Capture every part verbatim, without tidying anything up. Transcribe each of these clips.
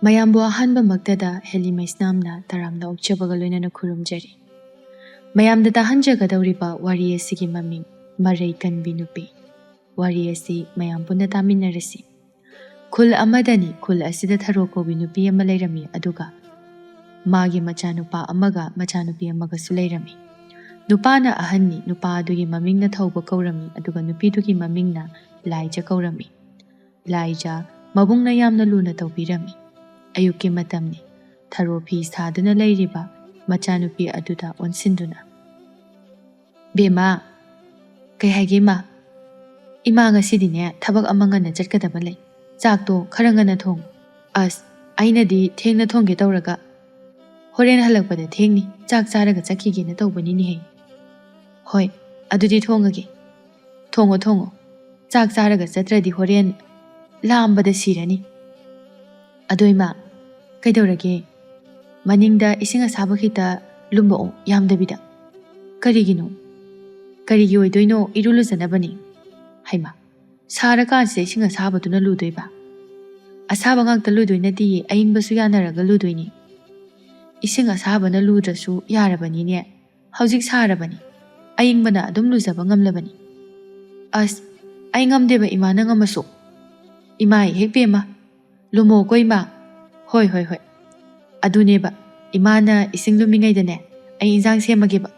ꯃꯌꯥꯝꯕꯨ ꯑꯍꯥꯟꯕꯃꯛꯇꯗ ꯍꯦꯂꯤ ꯃꯩꯁꯅꯥꯝꯅ ꯇꯔꯥꯝꯅ ꯑꯣꯛꯆꯕꯒ ꯂꯣꯏꯅꯅ ꯈꯨꯔꯨꯝꯖꯔꯤ꯫ ꯃꯌꯥꯝꯗ ꯇꯥꯍꯟꯖꯒꯗꯧꯔꯤꯕ ꯋꯥꯔꯤ ꯑꯁꯤꯒꯤ ꯃꯃꯤꯡ ꯃꯔꯩ ꯀꯟꯕꯤ ꯅꯨꯄꯤ꯫ ꯋꯥꯔꯤ ꯑꯁꯤ ꯃꯌꯥꯝ ꯄꯨꯟꯅ ꯇꯥꯃꯤꯟꯅꯔꯁꯤ꯫ ꯈꯨꯜ ꯑꯃꯗꯅꯤ, ꯈꯨꯜ ꯑꯁꯤꯗ ꯊꯔꯣ ꯀꯧꯕꯤ ꯅꯨꯄꯤ ꯑꯃ ꯂꯩꯔꯝꯃꯤ, ꯑꯗꯨꯒ ꯃꯥꯒꯤ ꯃꯆꯥꯅꯨꯄꯥ ꯑꯃꯒ ꯃꯆꯥꯅꯨꯄꯤ ꯑꯃꯒꯁꯨ ꯂꯩꯔꯝꯃꯤ꯫ ꯅꯨꯄꯥꯅ ꯑꯍꯟꯅꯤ, ꯅꯨꯄꯥ ꯑꯗꯨꯒꯤ ꯃꯃꯤꯡꯅ ꯊꯧꯕ ꯀꯧꯔꯝꯃꯤ, ꯑꯗꯨꯒ ꯅꯨꯄꯤꯗꯨꯒꯤ ꯃꯃꯤꯡꯅ ꯂꯥꯏꯖ ꯀꯧꯔꯝꯃꯤ꯫ ꯂꯥꯏꯖ ꯃꯕꯨꯡꯅ ꯌꯥꯝꯅ ꯂꯨꯅ ꯇꯧꯕꯤꯔꯝꯃꯤ꯫ ꯑꯌꯨꯛꯀꯤ ꯃꯇꯝꯅꯤ꯫ ꯊꯔꯣ ꯐꯤ ꯁꯥꯗꯨꯅ ꯂꯩꯔꯤꯕ ꯃꯆꯥꯅꯨꯄꯤ ꯑꯗꯨꯗ ꯑꯣꯟꯁꯤꯟꯗꯨꯅ, "ꯕꯦꯝꯃ, ꯀꯩ ꯍꯥꯏꯒꯦ ꯏꯃꯥ? ꯏꯃꯥ, ꯉꯁꯤꯗꯤꯅꯦ ꯊꯕꯛ ꯑꯃ ꯉꯟꯅ ꯆꯠꯀꯗꯕ ꯂꯩ꯫ ꯆꯥꯛꯇꯣ ꯈꯔ ꯉꯟꯅ ꯊꯣꯡꯉꯨ꯫ ꯑꯁ, ꯑꯩꯅꯗꯤ ꯊꯦꯡꯅ ꯊꯣꯡꯒꯦ ꯇꯧꯔꯒ ꯍꯣꯔꯦꯟ ꯍꯜꯂꯛꯄꯗ ꯊꯦꯡꯅꯤ, ꯆꯥꯛ ꯆꯥꯔꯒ ꯆꯠꯈꯤꯒꯦꯅ ꯇꯧꯕꯅꯤꯅꯦꯍꯦ꯫ ꯍꯣꯏ, ꯑꯗꯨꯗꯤ ꯊꯣꯡꯉꯒꯦ꯫ ꯊꯣꯡꯉꯣ, ꯊꯣꯡꯉꯣ꯫ ꯆꯥꯛ ꯆꯥꯔꯒ ꯆꯠꯇ꯭ꯔꯗꯤ ꯍꯣꯔꯦꯟ ꯂꯥꯝꯕꯗ ꯁꯤꯔꯅꯤ꯫ ꯑꯗꯣ ꯏꯃꯥ, ꯀꯩꯗꯧꯔꯒꯦ? ꯃꯅꯤꯡꯗ ꯏꯁꯤꯡ ꯑꯁꯥꯕ ꯈꯤꯇ ꯂꯨꯝꯕꯛꯑꯣ, ꯌꯥꯝꯗꯕꯤꯗ꯫ ꯀꯔꯤꯒꯤꯅꯣ? ꯀꯔꯤꯒꯤ ꯑꯣꯏꯗꯣꯏꯅꯣ? ꯏꯔꯨ ꯂꯨꯖꯅꯕꯅꯤ꯫ ꯍꯩꯃꯥ, ꯁꯥꯔꯀꯥꯟꯁꯤꯗ ꯏꯁꯤꯡ ꯑꯁꯥꯕꯗꯨꯅ ꯂꯨꯗꯣꯏꯕ? ꯑꯁꯥꯕ ꯉꯥꯛꯇ ꯂꯨꯗꯣꯏ ꯅꯠꯇꯤꯌꯦ, ꯑꯏꯪꯕꯁꯨ ꯌꯥꯅꯔꯒ ꯂꯨꯗꯣꯏꯅꯤ꯫ ꯏꯁꯤꯡ ꯑꯁꯥꯕꯅ ꯂꯨꯗ꯭ꯔꯁꯨ ꯌꯥꯔꯕꯅꯤꯅꯦ꯫ ꯍꯧꯖꯤꯛ ꯁꯥꯔꯕꯅꯤ꯫ ꯑꯏꯪꯕꯅ ꯑꯗꯨꯝ ꯂꯨꯖꯕ ꯉꯝꯂꯕꯅꯤ꯫ ꯑꯁ, ꯑꯩ ꯉꯝꯗꯦꯕ ꯏꯃꯥꯅ ꯉꯝꯃꯁꯨ꯫ ꯏꯃꯥ ꯏꯍꯦꯛ ꯄꯦꯝꯃ, ꯂꯨꯝꯃꯣꯀꯣ ꯏꯃꯥ꯫ ꯍꯣꯏ, ꯍꯣꯏ, ꯍꯣꯏ꯫ ꯑꯗꯨꯅꯦꯕ, ꯏꯃꯥꯅ ꯏꯁꯤꯡ ꯂꯨꯝꯃꯤꯉꯩꯗꯅꯦ, ꯑꯩ ꯏꯟꯖꯥꯡ ꯁꯦꯝꯃꯒꯦꯕ꯫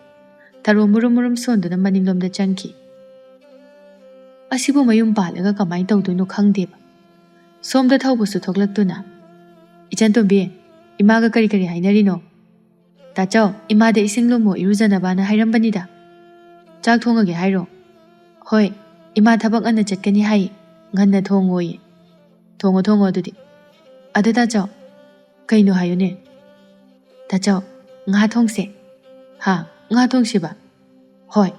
ꯊꯔꯣ ꯃꯨꯔꯨꯝ ꯃꯨꯔꯨꯝ ꯁꯣꯟꯗꯨꯅ ꯃꯅꯤꯡꯂꯣꯝꯗ ꯆꯪꯈꯤ꯫ ꯑꯁꯤꯕꯨ ꯃꯌꯨꯝ ꯄꯥꯜꯂꯒ ꯀꯃꯥꯏꯅ ꯇꯧꯗꯣꯏꯅꯣ ꯈꯪꯗꯦꯕ꯫ ꯁꯣꯝꯗ ꯊꯧꯕꯁꯨ ꯊꯣꯛꯂꯛꯇꯨꯅ, "ꯏꯆꯟꯇꯣꯝꯕꯤ, ꯏꯃꯥꯒ ꯀꯔꯤ ꯀꯔꯤ ꯍꯥꯏꯅꯔꯤꯅꯣ?" "ꯇꯥꯆꯧ, ꯏꯃꯥꯗ ꯏꯁꯤꯡ ꯂꯨꯝꯃꯣ ꯏꯔꯨꯖꯅꯕꯅ ꯍꯥꯏꯔꯝꯕꯅꯤꯗ꯫ ꯆꯥꯛ ꯊꯣꯡꯉꯒꯦ ꯍꯥꯏꯔꯣ?" "ꯍꯣꯏ, ꯏꯃꯥ ꯊꯕꯛ ꯉꯟꯅ ꯆꯠꯀꯅꯤ ꯍꯥꯏꯌꯦ, ꯉꯟꯅ ꯊꯣꯡꯉꯣꯌꯦ꯫ ꯊꯣꯡꯉꯣ, ꯊꯣꯡꯉꯣ ꯑꯗꯨꯗꯤ꯫ ꯑꯗꯣ ꯇꯥꯆꯧ, ꯀꯩꯅꯣ ꯍꯥꯏꯌꯨꯅꯦ꯫ ꯇꯥꯆꯧ, ꯉꯥ ꯊꯣꯡꯁꯦ꯫" "ꯍꯥ, ꯉꯥ ꯊꯣꯡꯁꯤꯕ?" "ꯍꯣꯏ꯫"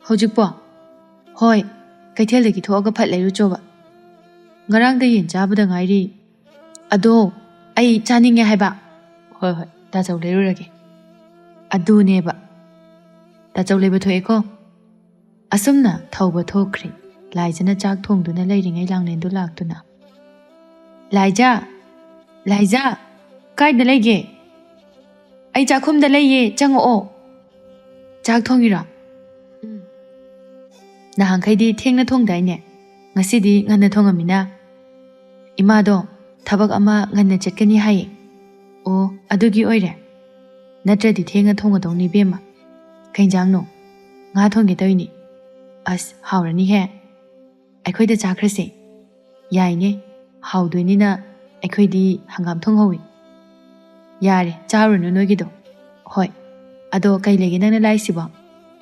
"ꯍꯧꯖꯤꯛꯄꯣ?" "ꯍꯣꯏ, ꯀꯩꯊꯦꯜꯗꯒꯤ ꯊꯣꯛꯑꯒ ꯐꯠ ꯂꯩꯔꯨꯆꯣꯕ꯫ ꯉꯔꯥꯡꯗ ꯌꯦꯟ ꯆꯥꯕꯗ ꯉꯥꯏꯔꯤ꯫ ꯑꯗꯣ ꯑꯩ ꯆꯥꯅꯤꯡꯉꯦ ꯍꯥꯏꯕ꯫" "ꯍꯣꯏ, ꯍꯣꯏ, ꯇꯥꯆꯧ ꯂꯩꯔꯨꯔꯒꯦ꯫" ꯑꯗꯨꯅꯦꯕ꯫ ꯇꯥꯆꯧ ꯂꯩꯕ ꯊꯣꯛꯑꯦꯀꯣ꯫ ꯑꯁꯨꯝꯅ ꯊꯧꯕ ꯊꯣꯛꯈ꯭ꯔꯦ꯫ ꯂꯥꯏꯖꯅ ꯆꯥꯛ ꯊꯣꯡꯗꯨꯅ ꯂꯩꯔꯤꯉꯩ ꯂꯥꯡꯂꯦꯟꯗꯨ ꯂꯥꯛꯇꯨꯅ, "ꯂꯥꯏꯖ! "ꯂꯥꯏꯖꯥ, ꯀꯥꯏꯗ ꯂꯩꯒꯦ?" "ꯑꯩ ꯆꯥꯛꯈꯨꯝꯗ ꯂꯩꯌꯦ, ꯆꯪꯉꯛꯑꯣ꯫" "ꯆꯥꯛ ꯊꯣꯡꯉꯤꯔꯣ?" "ꯎꯝ꯫ ꯅꯍꯥꯟꯈꯩꯗꯤ ꯊꯦꯡꯅ ꯊꯣꯡꯗꯥꯏꯅꯦ? ꯉꯁꯤꯗꯤ ꯉꯟꯅ ꯊꯣꯡꯉꯝꯃꯤꯅ?" "ꯏꯃꯥꯗꯣ ꯊꯕꯛ ꯑꯃ ꯉꯟꯅ ꯆꯠꯀꯅꯤ ꯍꯥꯏꯌꯦ꯫" "ꯑꯣ, ꯑꯗꯨꯒꯤ ꯑꯣꯏꯔꯦ꯫ ꯅꯠꯇ꯭ꯔꯗꯤ ꯊꯦꯡꯅ ꯊꯣꯡꯒꯗꯧꯅꯤ ꯏꯕꯦꯝꯃ꯫" "ꯀꯩ ꯏꯟꯖꯥꯡꯅꯣ?" "ꯉꯥ ꯊꯣꯡꯒꯦ ꯇꯧꯔꯤꯅꯤ꯫" "ꯑꯁ, ꯍꯥꯎꯔꯅꯤꯍꯦ꯫ ꯑꯩꯈꯣꯏꯗ ꯆꯥꯈ꯭ꯔꯁꯦ꯫" "ꯌꯥꯏꯅꯦ, ꯍꯥꯎꯗꯣꯏꯅꯤꯅ꯫ ꯑꯩꯈꯣꯏꯗꯤ ꯍꯪꯒꯥꯝ ꯊꯣꯡꯍꯧꯋꯤ꯫" "ꯌꯥꯔꯦ, ꯆꯥꯔꯨꯔꯅꯨ ꯅꯣꯏꯒꯤꯗꯣ꯫" "ꯍꯣꯏ꯫ ꯑꯗꯣ ꯀꯩ ꯂꯩꯒꯦ ꯅꯪꯅ ꯂꯥꯛꯏꯁꯤꯕꯣ?"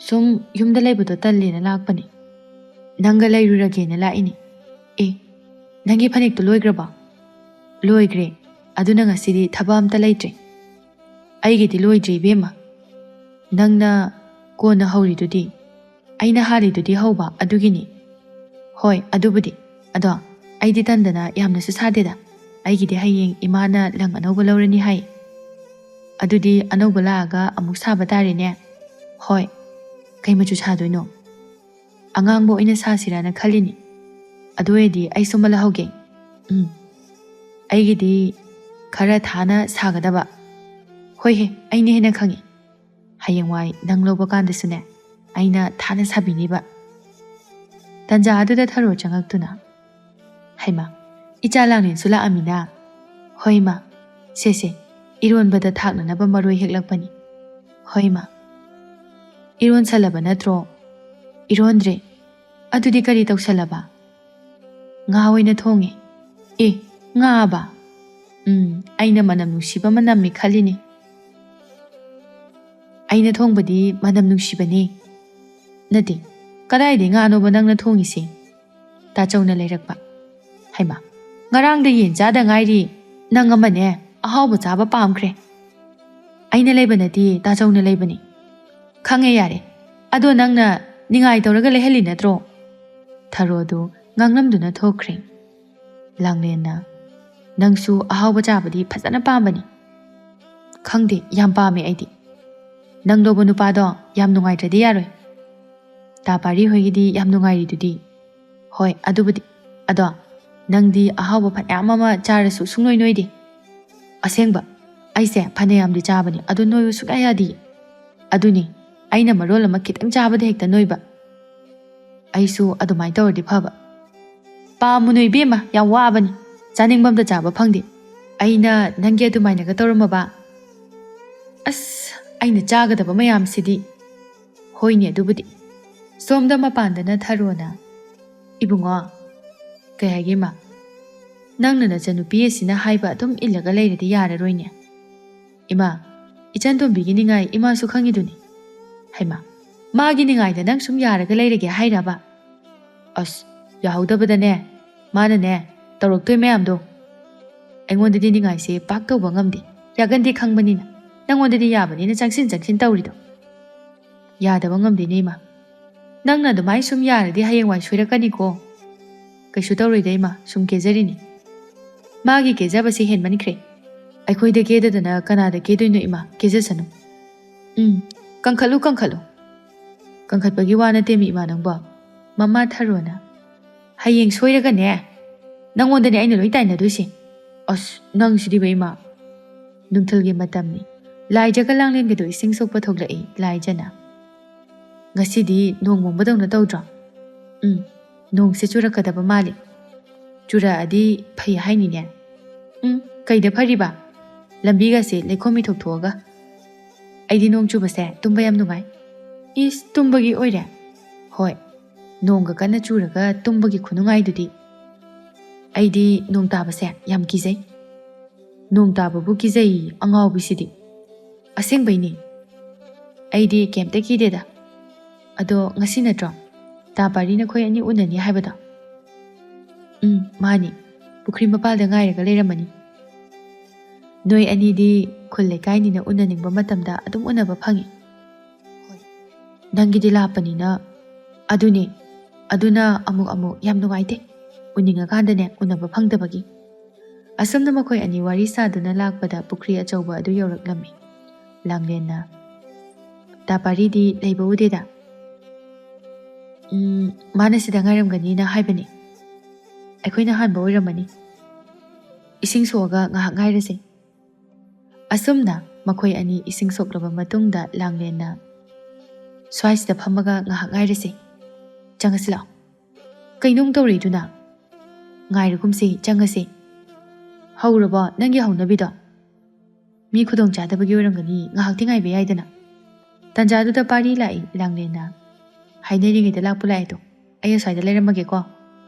"ꯁꯨꯝ ꯌꯨꯝꯗ ꯂꯩꯕꯗꯣ ꯇꯜꯂꯦꯅ ꯂꯥꯛꯄꯅꯦ꯫" "ꯅꯪꯒ ꯂꯩꯔꯨꯔꯒꯦꯅ ꯂꯥꯛꯏꯅꯦ꯫" "ꯑꯦ, ꯅꯪꯒꯤ ꯐꯅꯦꯛꯇꯣ ꯂꯣꯏꯈ꯭ꯔꯕꯣ?" "ꯂꯣꯏꯈ꯭ꯔꯦ꯫ ꯑꯗꯨꯅ ꯉꯁꯤꯗꯤ ꯊꯕꯛ ꯑꯝꯇ ꯂꯩꯇ꯭ꯔꯦ꯫" "ꯑꯩꯒꯤꯗꯤ ꯂꯣꯏꯗ꯭ꯔꯤ ꯏꯕꯦꯝꯃ꯫ ꯅꯪꯅ ꯀꯣꯟꯅ ꯍꯧꯔꯤꯗꯨꯗꯤ?" "ꯑꯩꯅ ꯍꯥꯜꯂꯤꯗꯨꯗꯤ ꯍꯧꯕ, ꯑꯗꯨꯒꯤꯅꯤ꯫" "ꯍꯣꯏ, ꯑꯗꯨꯕꯨꯗꯤ꯫ ꯑꯗꯣ ꯑꯩꯗꯤ ꯇꯟꯗꯅ ꯌꯥꯝꯅꯁꯨ ꯁꯥꯗꯦꯗ꯫ ꯑꯩꯒꯤꯗꯤ ꯍꯌꯦꯡ ꯏꯃꯥꯅ ꯂꯪ ꯑꯅꯧꯕ ꯂꯧꯔꯅꯤ ꯍꯥꯏ꯫" "ꯑꯗꯨꯗꯤ ꯑꯅꯧꯕ ꯂꯥꯛꯑꯒ ꯑꯃꯨꯛ ꯁꯥꯕ ꯇꯥꯔꯦꯅꯦ꯫" "ꯍꯣꯏ꯫ ꯀꯩ ꯃꯆꯨ ꯁꯥꯗꯣꯏꯅꯣ?" "ꯑꯉꯥꯡꯕ ꯑꯣꯏꯅ ꯁꯥꯁꯤꯔꯥꯅ ꯈꯜꯂꯤꯅꯤ꯫" "ꯑꯗꯨ ꯑꯣꯏꯔꯗꯤ ꯑꯩꯁꯨ ꯑꯃ ꯂꯧꯍꯧꯒꯦ꯫" "ꯎꯝ꯫ ꯑꯩꯒꯤꯗꯤ ꯈꯔ ꯊꯥꯅ ꯁꯥꯒꯗꯕ꯫" "ꯍꯣꯏꯍꯦ, ꯑꯩꯅ ꯍꯦꯟꯅ ꯈꯪꯉꯤ꯫ ꯍꯌꯦꯡꯋꯥꯏ ꯅꯪ ꯂꯧꯕ ꯀꯥꯟꯗꯁꯨꯅꯦ, ꯑꯩꯅ ꯊꯥꯅ ꯁꯥꯕꯤꯅꯤꯕ꯫" ꯇꯟꯖꯥ ꯑꯗꯨꯗ ꯊꯔꯣ ꯆꯪꯉꯛꯇꯨꯅ, "ꯍꯩꯃꯥ, ꯏꯆꯥ ꯂꯥꯡꯂꯦꯟꯁꯨ ꯂꯥꯛꯑꯝꯃꯤꯅ?" "ꯍꯣꯏ ꯏꯃꯥ, ꯁꯦ ꯁꯦ, ꯏꯔꯣꯟꯕꯗ ꯊꯥꯛꯅꯅꯕ ꯃꯔꯣꯏ ꯍꯦꯛꯂꯛꯄꯅꯤ꯫" "ꯍꯣꯏ ꯏꯃꯥ꯫" "ꯏꯔꯣꯟꯁꯜꯂꯕ ꯅꯠꯇ꯭ꯔꯣ?" "ꯏꯔꯣꯟꯗ꯭ꯔꯦ꯫" "ꯑꯗꯨꯗꯤ ꯀꯔꯤ ꯇꯧꯁꯜꯂꯕ?" "ꯉꯥ ꯑꯣꯏꯅ ꯊꯣꯡꯉꯦ꯫" "ꯑꯦ, ꯉꯥꯕ?" "ꯎꯝ, ꯑꯩꯅ ꯃꯅꯝ ꯅꯨꯡꯁꯤꯕ ꯑꯃ ꯅꯝꯃꯦ ꯈꯜꯂꯤꯅꯦ꯫" "ꯑꯩꯅ ꯊꯣꯡꯕꯗꯤ ꯃꯅꯝ ꯅꯨꯡꯁꯤꯕꯅꯦ꯫" "ꯅꯠꯇꯦ, ꯀꯗꯥꯏꯗꯩ ꯉꯥꯅꯣꯕ ꯅꯪꯅ ꯊꯣꯡꯉꯤꯁꯦ?" ꯇꯥꯆꯧꯅ ꯂꯩꯔꯛꯄ꯫ "ꯍꯩꯃꯥ, ꯉꯔꯥꯡꯗ ꯌꯦꯟ ꯆꯥꯗ ꯉꯥꯏꯔꯤ꯫ ꯅꯪ ꯑꯃꯅꯦ, ꯑꯍꯥꯎꯕ ꯆꯥꯕ ꯄꯥꯝꯈ꯭ꯔꯦ꯫" "ꯑꯩꯅ ꯂꯩꯕ ꯅꯠꯇꯦ, ꯇꯥꯆꯧꯅ ꯂꯩꯕꯅꯤ꯫" "ꯈꯪꯉꯦ ꯌꯥꯔꯦ꯫ ꯑꯗꯣ ꯅꯪꯅ ꯅꯤꯡꯉꯥꯏ ꯇꯧꯔꯒ ꯂꯩꯍꯜꯂꯤ ꯅꯠꯇ꯭ꯔꯣ?" ꯊꯔꯣꯗꯨ ꯉꯥꯡꯂꯝꯗꯨꯅ ꯊꯣꯛꯈ꯭ꯔꯦ꯫ ꯂꯥꯡꯂꯦꯟꯅ, "ꯅꯪꯁꯨ ꯑꯍꯥꯎꯕ ꯆꯥꯕꯗꯤ ꯐꯖꯅ ꯄꯥꯝꯕꯅꯤ꯫" "ꯈꯪꯗꯦ, ꯌꯥꯝ ꯄꯥꯝꯃꯦ ꯑꯩꯗꯤ꯫ ꯅꯪ ꯂꯧꯕ ꯅꯨꯄꯥꯗꯣ ꯌꯥꯝ ꯅꯨꯡꯉꯥꯏꯇ꯭ꯔꯗꯤ ꯌꯥꯔꯣꯏ꯫ ꯇꯥ ꯄꯥꯔꯤ ꯍꯣꯏꯒꯤꯗꯤ ꯌꯥꯝ ꯅꯨꯡꯉꯥꯏꯔꯤꯗꯨꯗꯤ꯫" "ꯍꯣꯏ, ꯑꯗꯨꯕꯨꯗꯤ꯫ ꯑꯗꯣ ꯅꯪꯗꯤ ꯑꯍꯥꯎꯕ ꯐꯅꯌꯥꯝ ꯑꯃ ꯆꯥꯔꯁꯨ ꯁꯨꯡꯅꯣꯏ ꯅꯣꯏꯗꯦ꯫ ꯑꯁꯦꯡꯕ, ꯑꯩꯁꯦ ꯐꯅꯌꯥꯝꯗꯤ ꯆꯥꯕꯅꯤ, ꯑꯗꯨ ꯅꯣꯏꯕ ꯁꯨꯡꯌꯥ ꯌꯥꯗꯤꯌꯦ꯫ ꯑꯗꯨꯅꯤ, ꯑꯩꯅ ꯃꯔꯣꯜ ꯑꯃ ꯈꯤꯇꯪ ꯆꯥꯕꯗ ꯍꯦꯛꯇ ꯅꯣꯏꯕ꯫ ꯑꯩꯁꯨ ꯑꯗꯨꯃꯥꯏꯅ ꯇꯧꯔꯗꯤ ꯐꯕ꯫ ꯄꯥꯝꯃꯨꯅꯨ ꯏꯕꯦꯝꯃ, ꯌꯥꯝ ꯋꯥꯕꯅꯤ, ꯆꯥꯅꯤꯡꯕ ꯑꯝꯇ ꯆꯥꯕ ꯐꯪꯗꯦ꯫ ꯑꯩꯅ ꯅꯪꯒꯤ ꯑꯗꯨꯃꯥꯏꯅꯒ ꯇꯧꯔꯝꯃꯕ? ꯑꯁ, ꯑꯩꯅ ꯆꯥꯒꯗꯕ ꯃꯌꯥꯝꯁꯤꯗꯤ꯫ ꯍꯣꯏꯅꯦ, ꯑꯗꯨꯕꯨꯗꯤ꯫ ꯁꯣꯝꯗ ꯃꯄꯥꯟꯗꯅ ꯊꯔꯣꯅ, "ꯏꯕꯨꯡꯉꯣ, ꯀꯩ ꯍꯥꯏꯒꯦ ꯏꯃꯥ? ꯅꯪꯅ ꯅꯆꯟꯅꯨꯄꯤ ꯑꯁꯤꯅ ꯍꯥꯏꯕ ꯑꯗꯨꯝ ꯏꯜꯂꯒ ꯂꯩꯔꯗꯤ ꯌꯥꯔꯔꯣꯏꯅꯦ꯫ ꯏꯃꯥ, ꯏꯆꯟ ꯇꯣꯝꯕꯤꯒꯤ ꯅꯤꯡꯉꯥꯏ ꯏꯃꯥꯁꯨ ꯈꯪꯉꯤꯗꯨꯅꯤ꯫ ꯍꯩꯃꯥ, ꯃꯥꯒꯤ ꯅꯤꯡꯉꯥꯏꯗ ꯅꯪ ꯁꯨꯝ ꯌꯥꯔꯒ ꯂꯩꯔꯒꯦ ꯍꯥꯏꯔꯕ? ꯑꯁ, ꯌꯥꯍꯧꯗꯕꯗꯅꯦ, ꯃꯥꯅꯅꯦ, ꯇꯧꯔꯛꯇꯣꯏ ꯃꯌꯥꯝꯗꯣ꯫ ꯑꯩꯉꯣꯟꯗꯗꯤ ꯅꯤꯡꯉꯥꯏꯁꯦ ꯄꯥꯛ ꯇꯧꯕ ꯉꯝꯗꯦ, ꯌꯥꯒꯟꯗꯦ ꯈꯪꯕꯅꯤꯅ꯫ ꯅꯪꯉꯣꯟꯗꯗꯤ ꯌꯥꯕꯅꯤꯅ ꯆꯪꯁꯤꯟ ꯆꯪꯁꯤꯟ ꯇꯧꯔꯤꯗꯣ꯫ ꯌꯥꯗꯕ ꯉꯝꯗꯦꯅꯦ ꯏꯃꯥ꯫ ꯅꯪꯅ ꯑꯗꯨꯃꯥꯏꯅ ꯁꯨꯝ ꯌꯥꯔꯗꯤ ꯍꯌꯦꯡꯋꯥꯏ ꯁꯣꯏꯔꯛꯀꯅꯤꯀꯣ꯫ ꯀꯩꯁꯨ ꯇꯧꯔꯣꯏꯗ ꯏꯃꯥ, ꯁꯨꯝ ꯀꯦꯖꯔꯤꯅꯤ꯫ ꯃꯥꯒꯤ ꯀꯦꯖꯕꯁꯤ ꯍꯦꯟꯃꯟꯈ꯭ꯔꯦ꯫ ꯑꯩꯈꯣꯏꯗ ꯀꯦꯗꯗꯅ ꯀꯅꯥꯗ ꯀꯦꯗꯣꯏꯅꯣ ꯏꯃꯥ? ꯀꯦꯖꯁꯅꯨ꯫ ꯎꯝ, ꯀꯪꯈꯠꯂꯨ, ꯀꯪꯈꯠꯂꯨ꯫ ꯀꯪꯈꯠꯄꯒꯤ ꯋꯥ ꯅꯠꯇꯦꯃꯤ ꯏꯃꯥ ꯅꯪꯕꯣ꯫ ꯃꯃꯥ ꯊꯔꯣꯅ, "ꯍꯌꯦꯡ ꯁꯣꯏꯔꯒꯅꯦ, ꯅꯪꯉꯣꯟꯗꯅꯦ ꯑꯩꯅ ꯂꯣꯏ ꯇꯥꯏꯅꯗꯣꯏꯁꯦ꯫ ꯑꯁ, ꯅꯪꯁꯤꯗꯤꯕ ꯏꯃꯥ꯫ ꯅꯨꯡꯊꯤꯜꯒꯤ ꯃꯇꯝꯅꯤ꯫ ꯂꯥꯏꯖꯒ ꯂꯥꯡꯂꯦꯟꯒꯗꯣ ꯏꯁꯤꯡ ꯁꯣꯛꯄ ꯊꯣꯛꯂꯛꯏ ꯂꯥꯏꯖꯅ꯫ ꯉꯁꯤꯗꯤ ꯅꯣꯡ ꯃꯪꯕꯗꯧꯅ ꯇꯧꯗ꯭ꯔꯣ? ꯎꯝ, ꯅꯣꯡꯁꯦ ꯆꯨꯔꯛꯀꯗꯕ ꯃꯥꯜꯂꯤ꯫ ꯆꯨꯔꯛꯑꯗꯤ ꯐꯩ ꯍꯥꯏꯅꯤꯅꯦ꯫ ꯎꯝ, ꯀꯩꯗ ꯐꯔꯤꯕ? ꯂꯝꯕꯤꯒꯁꯦ ꯂꯩꯈꯣꯝ ꯃꯤꯊꯣꯛ ꯊꯣꯛꯑꯒ꯫ ꯑꯩꯗꯤ ꯅꯣꯡ ꯆꯨꯕꯁꯦ ꯇꯨꯝꯕ ꯌꯥꯝ ꯅꯨꯡꯉꯥꯏ꯫ ꯏꯁ, ꯇꯨꯝꯕꯒꯤ ꯑꯣꯏꯔꯦ? ꯍꯣꯏ, ꯅꯣꯡꯒ ꯀꯟꯅ ꯆꯨꯔꯒ ꯇꯨꯝꯕꯒꯤ ꯈꯨꯅꯨꯡꯉꯥꯏꯗꯨꯗꯤ꯫ ꯑꯩꯗꯤ ꯅꯣꯡ ꯇꯥꯕꯁꯦ ꯌꯥꯝ ꯀꯤꯖꯩ꯫ ꯅꯣꯡ ꯇꯥꯕꯕꯨ ꯀꯤꯖꯩ, ꯑꯉꯥꯎꯕꯤꯁꯤꯗꯤ꯫ ꯑꯁꯦꯡꯕꯩꯅꯦ꯫ ꯑꯩꯗꯤ ꯀꯩꯝꯇ ꯀꯤꯗꯦꯗ꯫ ꯑꯗꯣ ꯉꯁꯤ ꯅꯠꯇ꯭ꯔꯣ ꯇꯥ ꯄꯥꯔꯤ ꯅꯈꯣꯏ ꯑꯅꯤ ꯎꯅꯅꯤ ꯍꯥꯏꯕꯗꯣ? ꯎꯝ, ꯃꯥꯅꯤ꯫ ꯄꯨꯈ꯭ꯔꯤ ꯃꯄꯥꯜꯗ ꯉꯥꯏꯔꯒ ꯂꯩꯔꯝꯃꯅꯤ꯫ ꯅꯣꯏ ꯑꯅꯤꯗꯤ ꯈꯨꯜ ꯂꯩꯀꯥꯏꯅꯤꯅ ꯎꯅꯅꯤꯡꯕ ꯃꯇꯝꯗ ꯑꯗꯨꯝ ꯎꯅꯕ ꯐꯪꯉꯤ꯫ ꯍꯣꯏ, ꯅꯪꯒꯤꯗꯤ ꯂꯥꯞꯄꯅꯤꯅ꯫ ꯑꯗꯨꯅꯦ, ꯑꯗꯨꯅ ꯑꯃꯨꯛ ꯑꯃꯨꯛ ꯌꯥꯝ ꯅꯨꯡꯉꯥꯏꯇꯦ, ꯎꯅꯤꯡꯉꯀꯥꯟꯗꯅꯦ ꯎꯅꯕ ꯐꯪꯗꯕꯒꯤ꯫ ꯑꯁꯨꯝꯅ ꯃꯈꯣꯏ ꯑꯅꯤ ꯋꯥꯔꯤ ꯁꯥꯗꯨꯅ ꯂꯥꯛꯄꯗ ꯄꯨꯈ꯭ꯔꯤ ꯑꯆꯧꯕ ꯑꯗꯨ ꯌꯧꯔꯛꯂꯝꯃꯤ꯫ ꯂꯥꯡꯂꯦꯟꯅ, "ꯇꯥ ꯄꯥꯔꯤꯗꯤ ꯂꯩꯕ ꯎꯗꯦꯗ?" "ꯎꯝ, ꯃꯥꯅ ꯁꯤꯗ ꯉꯥꯏꯔꯝꯒꯅꯤꯅ ꯍꯥꯏꯕꯅꯤ꯫ ꯑꯩꯈꯣꯏꯅ ꯍꯥꯟꯕ ꯑꯣꯏꯔꯝꯃꯅꯤ꯫ ꯏꯁꯤꯡ ꯁꯣꯛꯑꯒ ꯉꯥꯏꯍꯥꯛ ꯉꯥꯏꯔꯁꯦ꯫ ꯑꯁꯨꯝꯅ ꯃꯈꯣꯏ ꯑꯅꯤ ꯏꯁꯤꯡ ꯁꯣꯛꯂꯕ ꯃꯇꯨꯡꯗ ꯂꯥꯡꯂꯦꯟꯅ, "ꯁ꯭ꯋꯥꯏꯁꯤꯗ ꯐꯝꯃꯒ ꯉꯥꯏꯍꯥꯛ ꯉꯥꯏꯔꯁꯤ꯫ ꯆꯪꯉꯁꯤ ꯂꯥꯛꯑꯣ꯫ ꯀꯩꯅꯣꯝ ꯇꯧꯔꯛꯏꯗꯨꯅ? ꯉꯥꯏꯔꯒꯨꯝꯁꯤ, ꯆꯪꯉꯁꯤ꯫" "ꯍꯧꯔꯕꯣ ꯅꯪꯒꯤ ꯍꯧꯅꯕꯤꯗꯣ? ꯃꯤ ꯈꯨꯗꯣꯡ ꯆꯥꯗꯕꯒꯤ ꯑꯣꯏꯔꯝꯒꯅꯤ, ꯉꯥꯏꯍꯥꯛꯇꯤ ꯉꯥꯏꯕ ꯌꯥꯏꯗꯅ꯫" ꯇꯥꯟꯖꯥꯗꯨꯗ ꯄꯥꯔꯤ ꯂꯥꯛꯏ꯫ ꯂꯥꯡꯂꯦꯟꯅ, "ꯍꯥꯏꯅꯔꯤꯉꯩꯗ ꯂꯥꯛꯄꯨ ꯂꯥꯛꯑꯦꯗꯣ, ꯑꯩ ꯑꯁ꯭ꯋꯥꯏꯗ ꯂꯩꯔꯝꯃꯒꯦꯀꯣ꯫"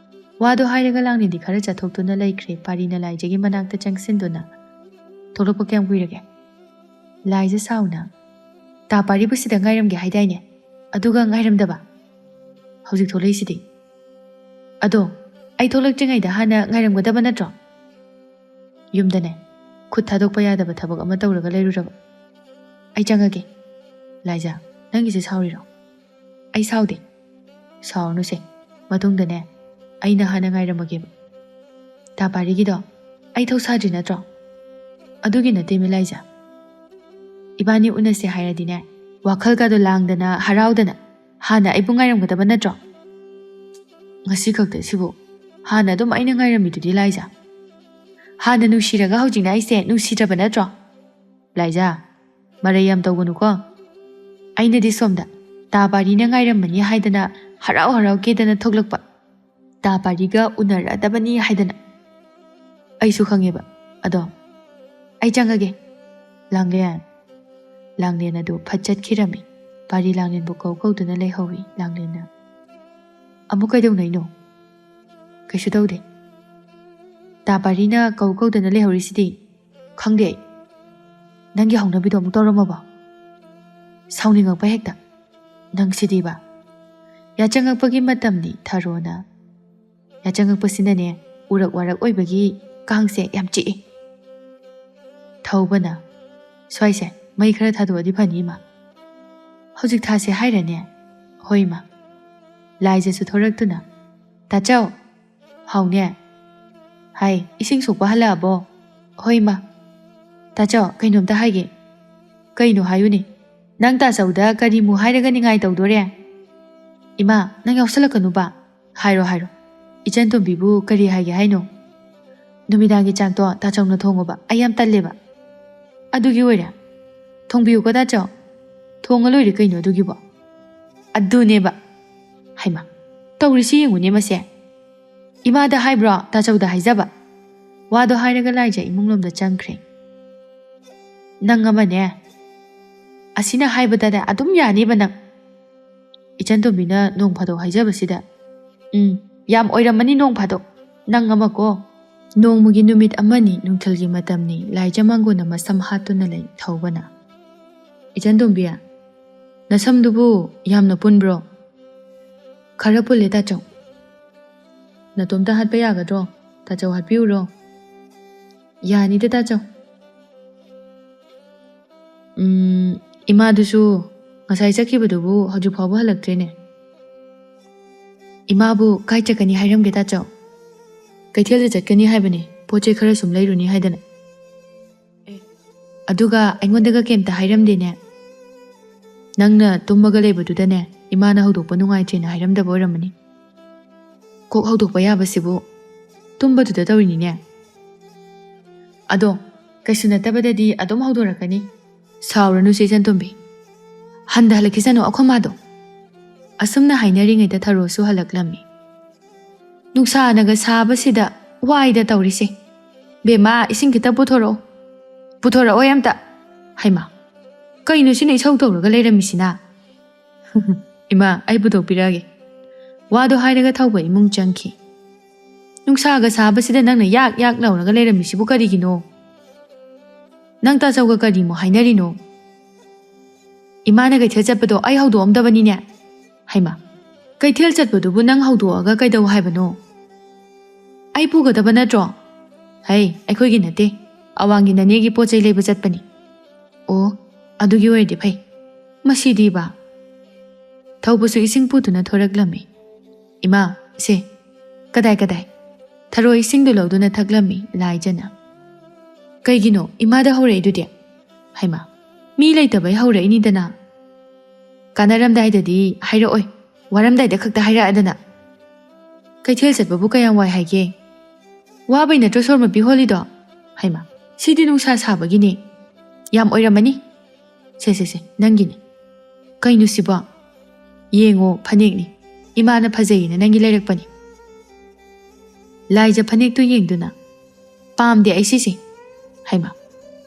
ꯋꯥꯗꯣ ꯍꯥꯏꯔꯒ ꯂꯥꯡꯂꯦꯟꯗꯤ ꯈꯔ ꯆꯠꯊꯣꯛꯇꯨꯅ ꯂꯩꯈ꯭ꯔꯦ꯫ ꯄꯥꯔꯤꯅ ꯂꯥꯏꯖꯒꯤ ꯃꯅꯥꯛꯇ ꯆꯪꯁꯤꯟꯗꯨꯅ, "ꯊꯣꯛꯂꯛꯄ ꯀꯌꯥꯝ ꯀꯨꯏꯔꯒꯦ?" ꯂꯥꯏꯖ ꯁꯥꯎꯅ, "ꯇꯥ ꯄꯥꯔꯤꯕꯨ ꯁꯤꯗ ꯉꯥꯏꯔꯝꯒꯦ ꯍꯥꯏꯗꯥꯏꯅꯦ? ꯑꯗꯨꯒ ꯉꯥꯏꯔꯝꯗꯕ? ꯍꯧꯖꯤꯛ ꯊꯣꯛꯂꯛꯏꯁꯤꯗꯤ?" "ꯑꯗꯣ, ꯑꯩ ꯊꯣꯛꯂꯛꯇ꯭ꯔꯤꯉꯩꯗ ꯍꯥꯟꯅ ꯉꯥꯏꯔꯝꯒꯗꯕ ꯅꯠꯇ꯭ꯔꯣ? ꯌꯨꯝꯗꯅꯦ, ꯈꯨꯠ ꯊꯥꯗꯣꯛꯄ ꯌꯥꯗꯕ ꯊꯕꯛ ꯑꯃ ꯇꯧꯔꯒ ꯂꯩꯔꯨꯔꯕ꯫ ꯑꯩ ꯆꯪꯉꯒꯦ꯫" "ꯂꯥꯏꯖ, ꯅꯪꯒꯤꯁꯦ ꯁꯥꯎꯔꯤꯔꯣ?" "ꯑꯩ ꯁꯥꯎꯗꯦ꯫" "ꯁꯥꯎꯔꯅꯨꯁꯦ, ꯃꯇꯨꯡꯗꯅꯦ, ꯑꯩꯅ ꯍꯥꯟꯅ ꯉꯥꯏꯔꯝꯃꯒꯦꯕ꯫ ꯇꯥ ꯄꯥꯔꯤꯒꯤꯗꯣ ꯑꯩ ꯊꯧꯁꯥꯗ꯭ꯔꯤ ꯅꯠꯇ꯭ꯔꯣ?" "ꯑꯗꯨꯒꯤ ꯅꯠꯇꯦ ꯃꯤ ꯂꯥꯏꯖ꯫ ꯏꯕꯥꯅꯤ ꯎꯅꯁꯦ ꯍꯥꯏꯔꯗꯤꯅꯦ, ꯋꯥꯈꯜꯒꯗꯣ ꯂꯥꯡꯗꯅ ꯍꯔꯥꯎꯗꯅ ꯍꯥꯟꯅ ꯑꯩꯕꯨ ꯉꯥꯏꯔꯝꯒꯗꯕ ꯅꯠꯇ꯭ꯔꯣ? ꯉꯁꯤ ꯈꯛꯇ ꯁꯤꯕꯨ ꯍꯥꯟꯅ ꯑꯗꯨꯝ ꯑꯩꯅ ꯉꯥꯏꯔꯝꯃꯤꯗꯨꯗꯤ ꯂꯥꯏꯖ꯫ ꯍꯥꯟꯅ ꯅꯨꯡꯁꯤꯔꯒ ꯍꯧꯖꯤꯛꯅ ꯑꯩꯁꯦ ꯅꯨꯡꯁꯤꯗ꯭ꯔꯕ ꯅꯠꯇ꯭ꯔꯣ? ꯂꯥꯏꯖ, ꯃꯔꯩ ꯌꯥꯝ ꯇꯧꯒꯅꯨꯀꯣ꯫ ꯑꯩꯅꯗꯤ ꯁꯣꯝꯗ ꯇꯥ ꯄꯥꯔꯤꯅ ꯉꯥꯏꯔꯝꯃꯅꯤ ꯍꯥꯏꯗꯅ ꯍꯔꯥꯎ ꯍꯔꯥꯎ ꯀꯦꯗꯅ ꯊꯣꯛꯂꯛꯄ, ꯇꯥ ꯄꯥꯔꯤꯒ ꯎꯅꯔꯗꯕꯅꯤ ꯍꯥꯏꯗꯅ꯫ ꯑꯩꯁꯨ ꯈꯪꯉꯦꯕ꯫ ꯑꯗꯣ ꯑꯩ ꯆꯪꯉꯒꯦ, ꯂꯥꯡꯂꯦꯟ꯫" ꯂꯥꯡꯂꯦꯟ ꯑꯗꯨ ꯐꯠ ꯆꯠꯈꯤꯔꯝꯃꯤ꯫ ꯄꯥꯔꯤ ꯂꯥꯡꯂꯦꯟꯕꯨ ꯀꯧ ꯀꯧꯗꯨꯅ ꯂꯩꯍꯧꯏ꯫ ꯂꯥꯡꯂꯦꯟꯅ, "ꯑꯃꯨꯛ ꯀꯩꯗꯧꯅꯩꯅꯣ?" "ꯀꯩꯁꯨ ꯇꯧꯗꯦ꯫ ꯇꯥ ꯄꯥꯔꯤꯅ ꯀꯧ ꯀꯧꯗꯅ ꯂꯩꯍꯧꯔꯤꯁꯤꯗꯤ?" "ꯈꯪꯗꯦ ꯑꯩ꯫ ꯅꯪꯒꯤ ꯍꯧꯅꯕꯤꯗꯣ ꯑꯃꯨꯛ ꯇꯧꯔꯝꯃꯕꯣ? ꯁꯥꯎꯅꯤꯡꯉꯛꯄ ꯍꯦꯛꯇ꯫ ꯅꯪꯁꯤꯗꯤꯕ꯫ ꯌꯥꯆꯪꯉꯛꯄꯒꯤ ꯃꯇꯝꯅꯤ ꯊꯔꯣꯅ꯫ ꯌꯥꯆꯪꯉꯛꯄꯁꯤꯅꯅꯦ, ꯎꯔꯛ ꯋꯥꯔꯛ ꯑꯣꯏꯕꯒꯤ ꯀꯥꯡꯁꯦ ꯌꯥꯝ ꯆꯤꯛꯏ꯫" ꯊꯧꯕꯅ, "ꯁ꯭ꯋꯥꯏꯁꯦ ꯃꯩ ꯈꯔ ꯊꯥꯗꯣꯛꯑꯗꯤ ꯐꯅꯤ, ꯏꯃꯥ꯫" "ꯍꯧꯖꯤꯛ ꯊꯥꯁꯦ ꯍꯥꯏꯔꯅꯦ?" "ꯍꯣꯏ, ꯏꯃꯥ꯫" ꯂꯥꯏꯖꯁꯨ ꯊꯣꯔꯛꯇꯨꯅ, "ꯇꯥꯆꯧ!" "ꯍꯥꯎꯅꯦ?" "ꯍꯥꯏ, ꯏꯁꯤꯡ ꯁꯣꯛꯄ ꯍꯜꯂꯛꯑꯕꯣ?" "ꯍꯣꯏ, ꯏꯃꯥ꯫" "ꯇꯥꯆꯧ, ꯀꯩꯅꯣꯝꯇ ꯍꯥꯏꯒꯦ꯫" "ꯀꯩꯅꯣ ꯍꯥꯏꯌꯨꯅꯦ?" "ꯅꯪ ꯇꯥꯆꯧꯗ ꯀꯔꯤꯃꯨ ꯍꯥꯏꯔꯒ ꯅꯤꯡꯉꯥꯏ ꯇꯧꯗꯣꯔꯦ?" "ꯏꯃꯥ, ꯅꯪ ꯌꯥꯎꯁꯜꯂꯛꯀꯅꯨꯕ꯫" "ꯍꯥꯏꯔꯣ, ꯍꯥꯏꯔꯣ꯫ ꯏꯆꯟ ꯇꯣꯝꯕꯤꯕꯨ ꯀꯔꯤ ꯍꯥꯏꯒꯦ ꯍꯥꯏꯅꯣ?" "ꯅꯨꯃꯤꯗꯥꯡꯒꯤ ꯆꯥꯛꯇꯣ ꯇꯥꯆꯧꯅ ꯊꯣꯡꯉꯣꯕ, ꯑꯩ ꯌꯥꯝ ꯇꯜꯂꯦꯕ꯫" ꯑꯗꯨꯒꯤ ꯑꯣꯏꯔꯦ? ꯊꯣꯡꯕꯤꯌꯨꯀꯣ ꯇꯥꯆꯧ꯫ ꯊꯣꯡꯉ ꯂꯣꯏꯔꯦ ꯀꯩꯅꯣ ꯑꯗꯨꯒꯤꯕꯣ꯫ ꯑꯗꯨꯅꯦꯕ꯫ ꯍꯩꯃꯥ, ꯇꯧꯔꯤꯁꯤ ꯌꯦꯡꯉꯨꯅꯦ ꯃꯁꯦ꯫ ꯏꯃꯥꯗ ꯍꯥꯏꯕ꯭ꯔꯣ ꯇꯥꯆꯧꯗ ꯍꯥꯏꯖꯕ? ꯋꯥꯗꯣ ꯍꯥꯏꯔꯒ ꯂꯥꯏꯖ ꯏꯃꯨꯡꯂꯣꯝꯗ ꯆꯪꯈ꯭ꯔꯦ꯫ ꯅꯪ ꯑꯃꯅꯦ꯫ ꯑꯁꯤꯅ ꯍꯥꯏꯕꯗꯅꯦ ꯑꯗꯨꯝ ꯌꯥꯅꯤꯕ ꯅꯪ꯫ ꯏꯆꯟꯇꯣꯝꯕꯤꯅ ꯅꯣꯡ ꯐꯥꯗꯣꯛ ꯍꯥꯏꯖꯕꯁꯤꯗ꯫ ꯎꯝ, ꯌꯥꯝ ꯑꯣꯏꯔꯝꯃꯅꯤ ꯅꯣꯡ ꯐꯥꯗꯣꯛ꯫ ꯅꯪ ꯑꯃꯀꯣ꯫ ꯅꯣꯡꯃꯒꯤ ꯅꯨꯃꯤꯠ ꯑꯃꯅꯤ ꯅꯨꯡꯊꯤꯜꯒꯤ ꯃꯇꯝꯅꯤ, ꯂꯥꯏꯖ ꯃꯥꯡꯒꯣꯟꯅ ꯃꯁꯝ ꯍꯥꯠꯇꯨꯅ ꯂꯩ ꯊꯧꯕꯅ꯫ ꯏꯆꯟꯇꯣꯝꯕꯤ, ꯅꯁꯝꯗꯨꯕꯨ ꯌꯥꯝꯅ ꯄꯨꯟꯕ꯭ꯔꯣ? ꯈꯔ ꯄꯨꯜꯂꯦ ꯇꯥꯆꯧ꯫ ꯅꯇꯣꯝꯇ ꯍꯥꯠꯄ ꯌꯥꯒꯗ꯭ꯔꯣ? ꯇꯥꯆꯧ ꯍꯥꯠꯄꯤꯌꯨꯔꯣ? ꯌꯥꯅꯤꯗ ꯇꯥꯆꯧ꯫ ꯎꯝ, ꯏꯃꯥꯗꯨꯁꯨ ꯉꯁꯥꯏ ꯆꯠꯈꯤꯕꯗꯨꯕꯨ ꯍꯧꯖꯤꯛ ꯐꯥꯎꯕ ꯍꯜꯂꯛꯇ꯭ꯔꯦꯅꯦ꯫ ꯏꯃꯥꯕꯨ ꯀꯥꯏ ꯆꯠꯀꯅꯤ ꯍꯥꯏꯔꯝꯒꯦ ꯇꯥꯆꯧ? ꯀꯩꯊꯦꯜꯗ ꯆꯠꯀꯅꯤ ꯍꯥꯏꯕꯅꯦ, ꯄꯣꯠ ꯆꯩ ꯈꯔ ꯁꯨꯝ ꯂꯩꯔꯨꯅꯤ ꯍꯥꯏꯗꯅ꯫ ꯑꯦ, ꯑꯗꯨꯒ ꯑꯩꯉꯣꯟꯗꯒ ꯀꯩꯝꯇ ꯍꯥꯏꯔꯝꯗꯦꯅꯦ꯫ ꯅꯪꯅ ꯇꯨꯝꯃꯒ ꯂꯩꯕꯗꯨꯗꯅꯦ, ꯏꯃꯥꯅ ꯍꯧꯗꯣꯛꯄ ꯅꯨꯡꯉꯥꯏꯇ꯭ꯔꯦꯅ ꯍꯥꯏꯔꯝꯗꯕ ꯑꯣꯏꯔꯝꯃꯅꯤ꯫ ꯀꯣꯛ ꯍꯧꯗꯣꯛꯄ ꯌꯥꯕꯁꯤꯕꯨ ꯇꯨꯝꯕꯗꯨꯗ ꯇꯧꯔꯤꯅꯤꯅꯦ꯫ ꯑꯗꯣ ꯀꯩꯁꯨ ꯅꯠꯇꯕꯗꯗꯤ ꯑꯗꯨꯝ ꯍꯧꯗꯣꯔꯛꯀꯅꯤ꯫ ꯁꯥꯎꯔꯅꯨꯁꯦ ꯏꯆꯟꯇꯣꯝꯕꯤ꯫ ꯍꯟꯗ ꯍꯜꯂꯛꯈꯤꯁꯅꯨ ꯑꯩꯈꯣꯏ ꯃꯥꯗꯣ꯫ ꯑꯁꯨꯝꯅ ꯍꯥꯏꯅꯔꯤꯉꯩꯗ ꯊꯔꯣꯁꯨ ꯍꯜꯂꯛꯂꯝꯃꯤ꯫ ꯅꯨꯡꯁꯥꯅꯒ ꯁꯥꯕꯁꯤꯗ ꯋꯥꯏꯗ ꯇꯧꯔꯤꯁꯦ꯫ ꯕꯦꯝꯃ, ꯏꯁꯤꯡ ꯈꯤꯇ ꯄꯨꯊꯣꯔꯛꯑꯣ꯫ ꯄꯨꯊꯣꯔꯛꯑꯣ ꯑꯝꯇ꯫ ꯍꯩꯃꯥ, ꯀꯩꯅꯣ ꯁꯤꯅ ꯏꯁꯧ ꯇꯧꯔꯒ ꯂꯩꯔꯝꯃꯤꯁꯤꯅ? ꯏꯃꯥ, ꯑꯩ ꯄꯨꯊꯣꯛꯄꯤꯔꯛꯑꯒꯦ꯫ ꯋꯥꯗꯣ ꯍꯥꯏꯔꯒ ꯊꯧꯕ ꯏꯃꯨꯡ ꯆꯪꯈꯤ꯫ ꯅꯨꯡꯁꯥꯒ ꯁꯥꯕꯁꯤꯗ ꯅꯪꯅ ꯌꯥꯛ ꯌꯥꯛ ꯂꯥꯎꯔꯒ ꯂꯩꯔꯝꯃꯤꯁꯤꯕꯨ ꯀꯔꯤꯒꯤꯅꯣ? ꯅꯪ ꯇꯥꯆꯧꯒ ꯀꯔꯤꯃꯨꯛ ꯍꯥꯏꯅꯔꯤꯅꯣ? ꯏꯃꯥꯅ ꯀꯩꯊꯦꯜ ꯆꯠꯄꯗꯣ ꯑꯩ ꯍꯧꯗꯣꯛꯑꯝꯗꯕꯅꯤꯅꯦ꯫ ꯍꯩꯃꯥ, ꯀꯩꯊꯦꯜ ꯆꯠꯄꯗꯨꯕꯨ ꯅꯪ ꯍꯧꯗꯣꯛꯑꯒ ꯀꯩꯗꯧ ꯍꯥꯏꯕꯅꯣ? ꯑꯩ ꯄꯨꯒꯗꯕ ꯅꯠꯇ꯭ꯔꯣ? ꯍꯩ, ꯑꯩꯈꯣꯏꯒꯤ ꯅꯠꯇꯦ, ꯑꯋꯥꯡꯒꯤ ꯅꯅꯦꯒꯤ ꯄꯣꯠ ꯆꯩ ꯂꯩꯕ ꯆꯠꯄꯅꯤ꯫ ꯑꯣ, ꯑꯗꯨꯒꯤ ꯑꯣꯏꯔꯗꯤ ꯐꯩ꯫ ꯃꯁꯤꯗꯤꯕ꯫ ꯊꯧꯕꯁꯨ ꯏꯁꯤꯡ ꯄꯨꯗꯨꯅ ꯊꯣꯔꯛꯂꯝꯃꯤ꯫ ꯏꯃꯥ, ꯁꯦ, ꯀꯗꯥꯏ ꯀꯗꯥꯏ? ꯊꯔꯣ ꯏꯁꯤꯡꯗꯨ ꯂꯧꯗꯨꯅ ꯊꯛꯂꯝꯃꯤ ꯂꯥꯏꯖꯅ꯫ ꯀꯩꯒꯤꯅꯣ ꯏꯃꯥꯗ ꯍꯧꯔꯛꯏꯗꯨꯗꯤ? ꯍꯩꯃꯥ, ꯃꯤ ꯂꯩꯇꯕꯩ ꯍꯧꯔꯛꯏꯅꯤꯗꯅ꯫ ꯀꯥꯟꯅꯔꯝꯗꯥꯏꯗꯗꯤ ꯍꯥꯏꯔꯛꯑꯣꯏ, ꯋꯥꯔꯝꯗꯥꯏꯗ ꯈꯛꯇ ꯍꯥꯏꯔꯛꯑꯗꯅ꯫ ꯀꯩꯊꯦꯜ ꯆꯠꯄꯕꯨ ꯀꯌꯥꯝ ꯋꯥꯏ ꯍꯥꯏꯒꯦ? ꯋꯥꯕꯩ ꯅꯠꯇ꯭ꯔꯣ ꯁꯣꯔ ꯃꯄꯤ ꯍꯣꯜꯂꯤꯗꯣ? ꯍꯩꯃꯥ, ꯁꯤꯗꯤ ꯅꯨꯡꯁꯥ ꯁꯥꯕꯒꯤꯅꯦ꯫ "ꯌꯥꯝ ꯑꯣꯏꯔꯝꯃꯅꯤ꯫ ꯁꯦ, ꯁꯦ, ꯁꯦ, ꯅꯪꯒꯤꯅꯤ꯫ ꯀꯩꯅꯣ ꯁꯤꯕꯣ? ꯌꯦꯡꯉꯣ, ꯐꯅꯦꯛꯅꯤ꯫ ꯏꯃꯥꯅ ꯐꯖꯩꯌꯦꯅ ꯅꯪꯒꯤ ꯂꯩꯔꯛꯄꯅꯤ꯫" ꯂꯥꯏꯖ ꯐꯅꯦꯛꯇꯨ ꯌꯦꯡꯗꯨꯅ, "ꯄꯥꯝꯗꯦ ꯑꯩ ꯁꯤꯁꯦ꯫" ꯍꯩꯃꯥ,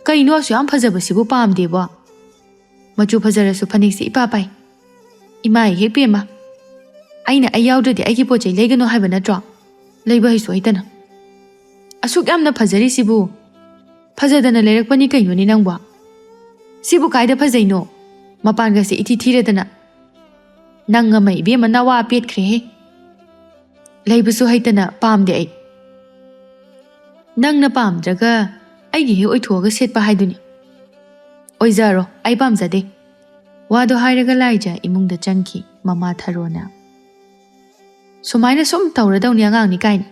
ꯀꯩꯅꯣ ꯑꯁꯨꯛ ꯌꯥꯝ ꯐꯖꯕꯁꯤꯕꯨ ꯄꯥꯝꯗꯦꯕꯣ? ꯃꯆꯨ ꯐꯖꯔꯁꯨ ꯐꯅꯦꯛꯁꯦ ꯏꯄꯥ ꯄꯥꯏ꯫ ꯏꯃꯥ ꯍꯦꯛ ꯄꯦꯝꯃ꯫ ꯑꯩꯅ ꯑꯩ ꯌꯥꯎꯗ꯭ꯔꯗꯤ ꯑꯩꯒꯤ ꯄꯣꯠ ꯆꯩ ꯂꯩꯒꯅꯨ ꯍꯥꯏꯕ ꯅꯠꯇ꯭ꯔꯣ? ꯂꯩꯕ ꯍꯩꯁꯨ ꯍꯩꯇꯅ꯫ ꯑꯁꯨꯛ ꯌꯥꯝꯅ ꯐꯖꯔꯤꯁꯤꯕꯨ? ꯐꯖꯗꯅ ꯂꯩꯔꯛꯄꯅꯤ ꯀꯩꯅꯣꯅꯦ ꯅꯪꯕꯣ꯫ ꯁꯤꯕꯨ ꯀꯥꯏꯗ ꯐꯖꯩꯅꯣ? ꯃꯄꯥꯟꯒꯁꯦ ꯏꯊꯤ ꯊꯤꯔꯗꯅ꯫ ꯅꯪ ꯑꯃ ꯏꯕꯦꯝꯃ ꯅꯋꯥ ꯄꯦꯠꯈ꯭ꯔꯦꯍꯦ꯫ ꯂꯩꯕꯁꯨ ꯍꯩꯇꯅ ꯄꯥꯝꯗꯦ ꯑꯩ꯫ ꯅꯪꯅ ꯄꯥꯝꯗ꯭ꯔꯒ ꯑꯩꯒꯤ ꯍꯦꯛ ꯑꯣꯏꯊꯣꯛꯑꯒ ꯁꯦꯠꯄ ꯍꯥꯏꯗꯨꯅꯤ꯫ ꯑꯣꯏꯖꯔꯣ, ꯑꯩ ꯄꯥꯝꯖꯗꯦ꯫ ꯋꯥꯗꯣ ꯍꯥꯏꯔꯒ ꯂꯥꯏꯖ ꯏꯃꯨꯡꯗ ꯆꯪꯈꯤ, ꯃꯃꯥ ꯊꯔꯣꯅ꯫ ꯁꯨꯃꯥꯏꯅ ꯁꯨꯝ ꯇꯧꯔꯗꯧꯅꯤ ꯑꯉꯥꯡꯅꯤ ꯀꯥꯏꯅ꯫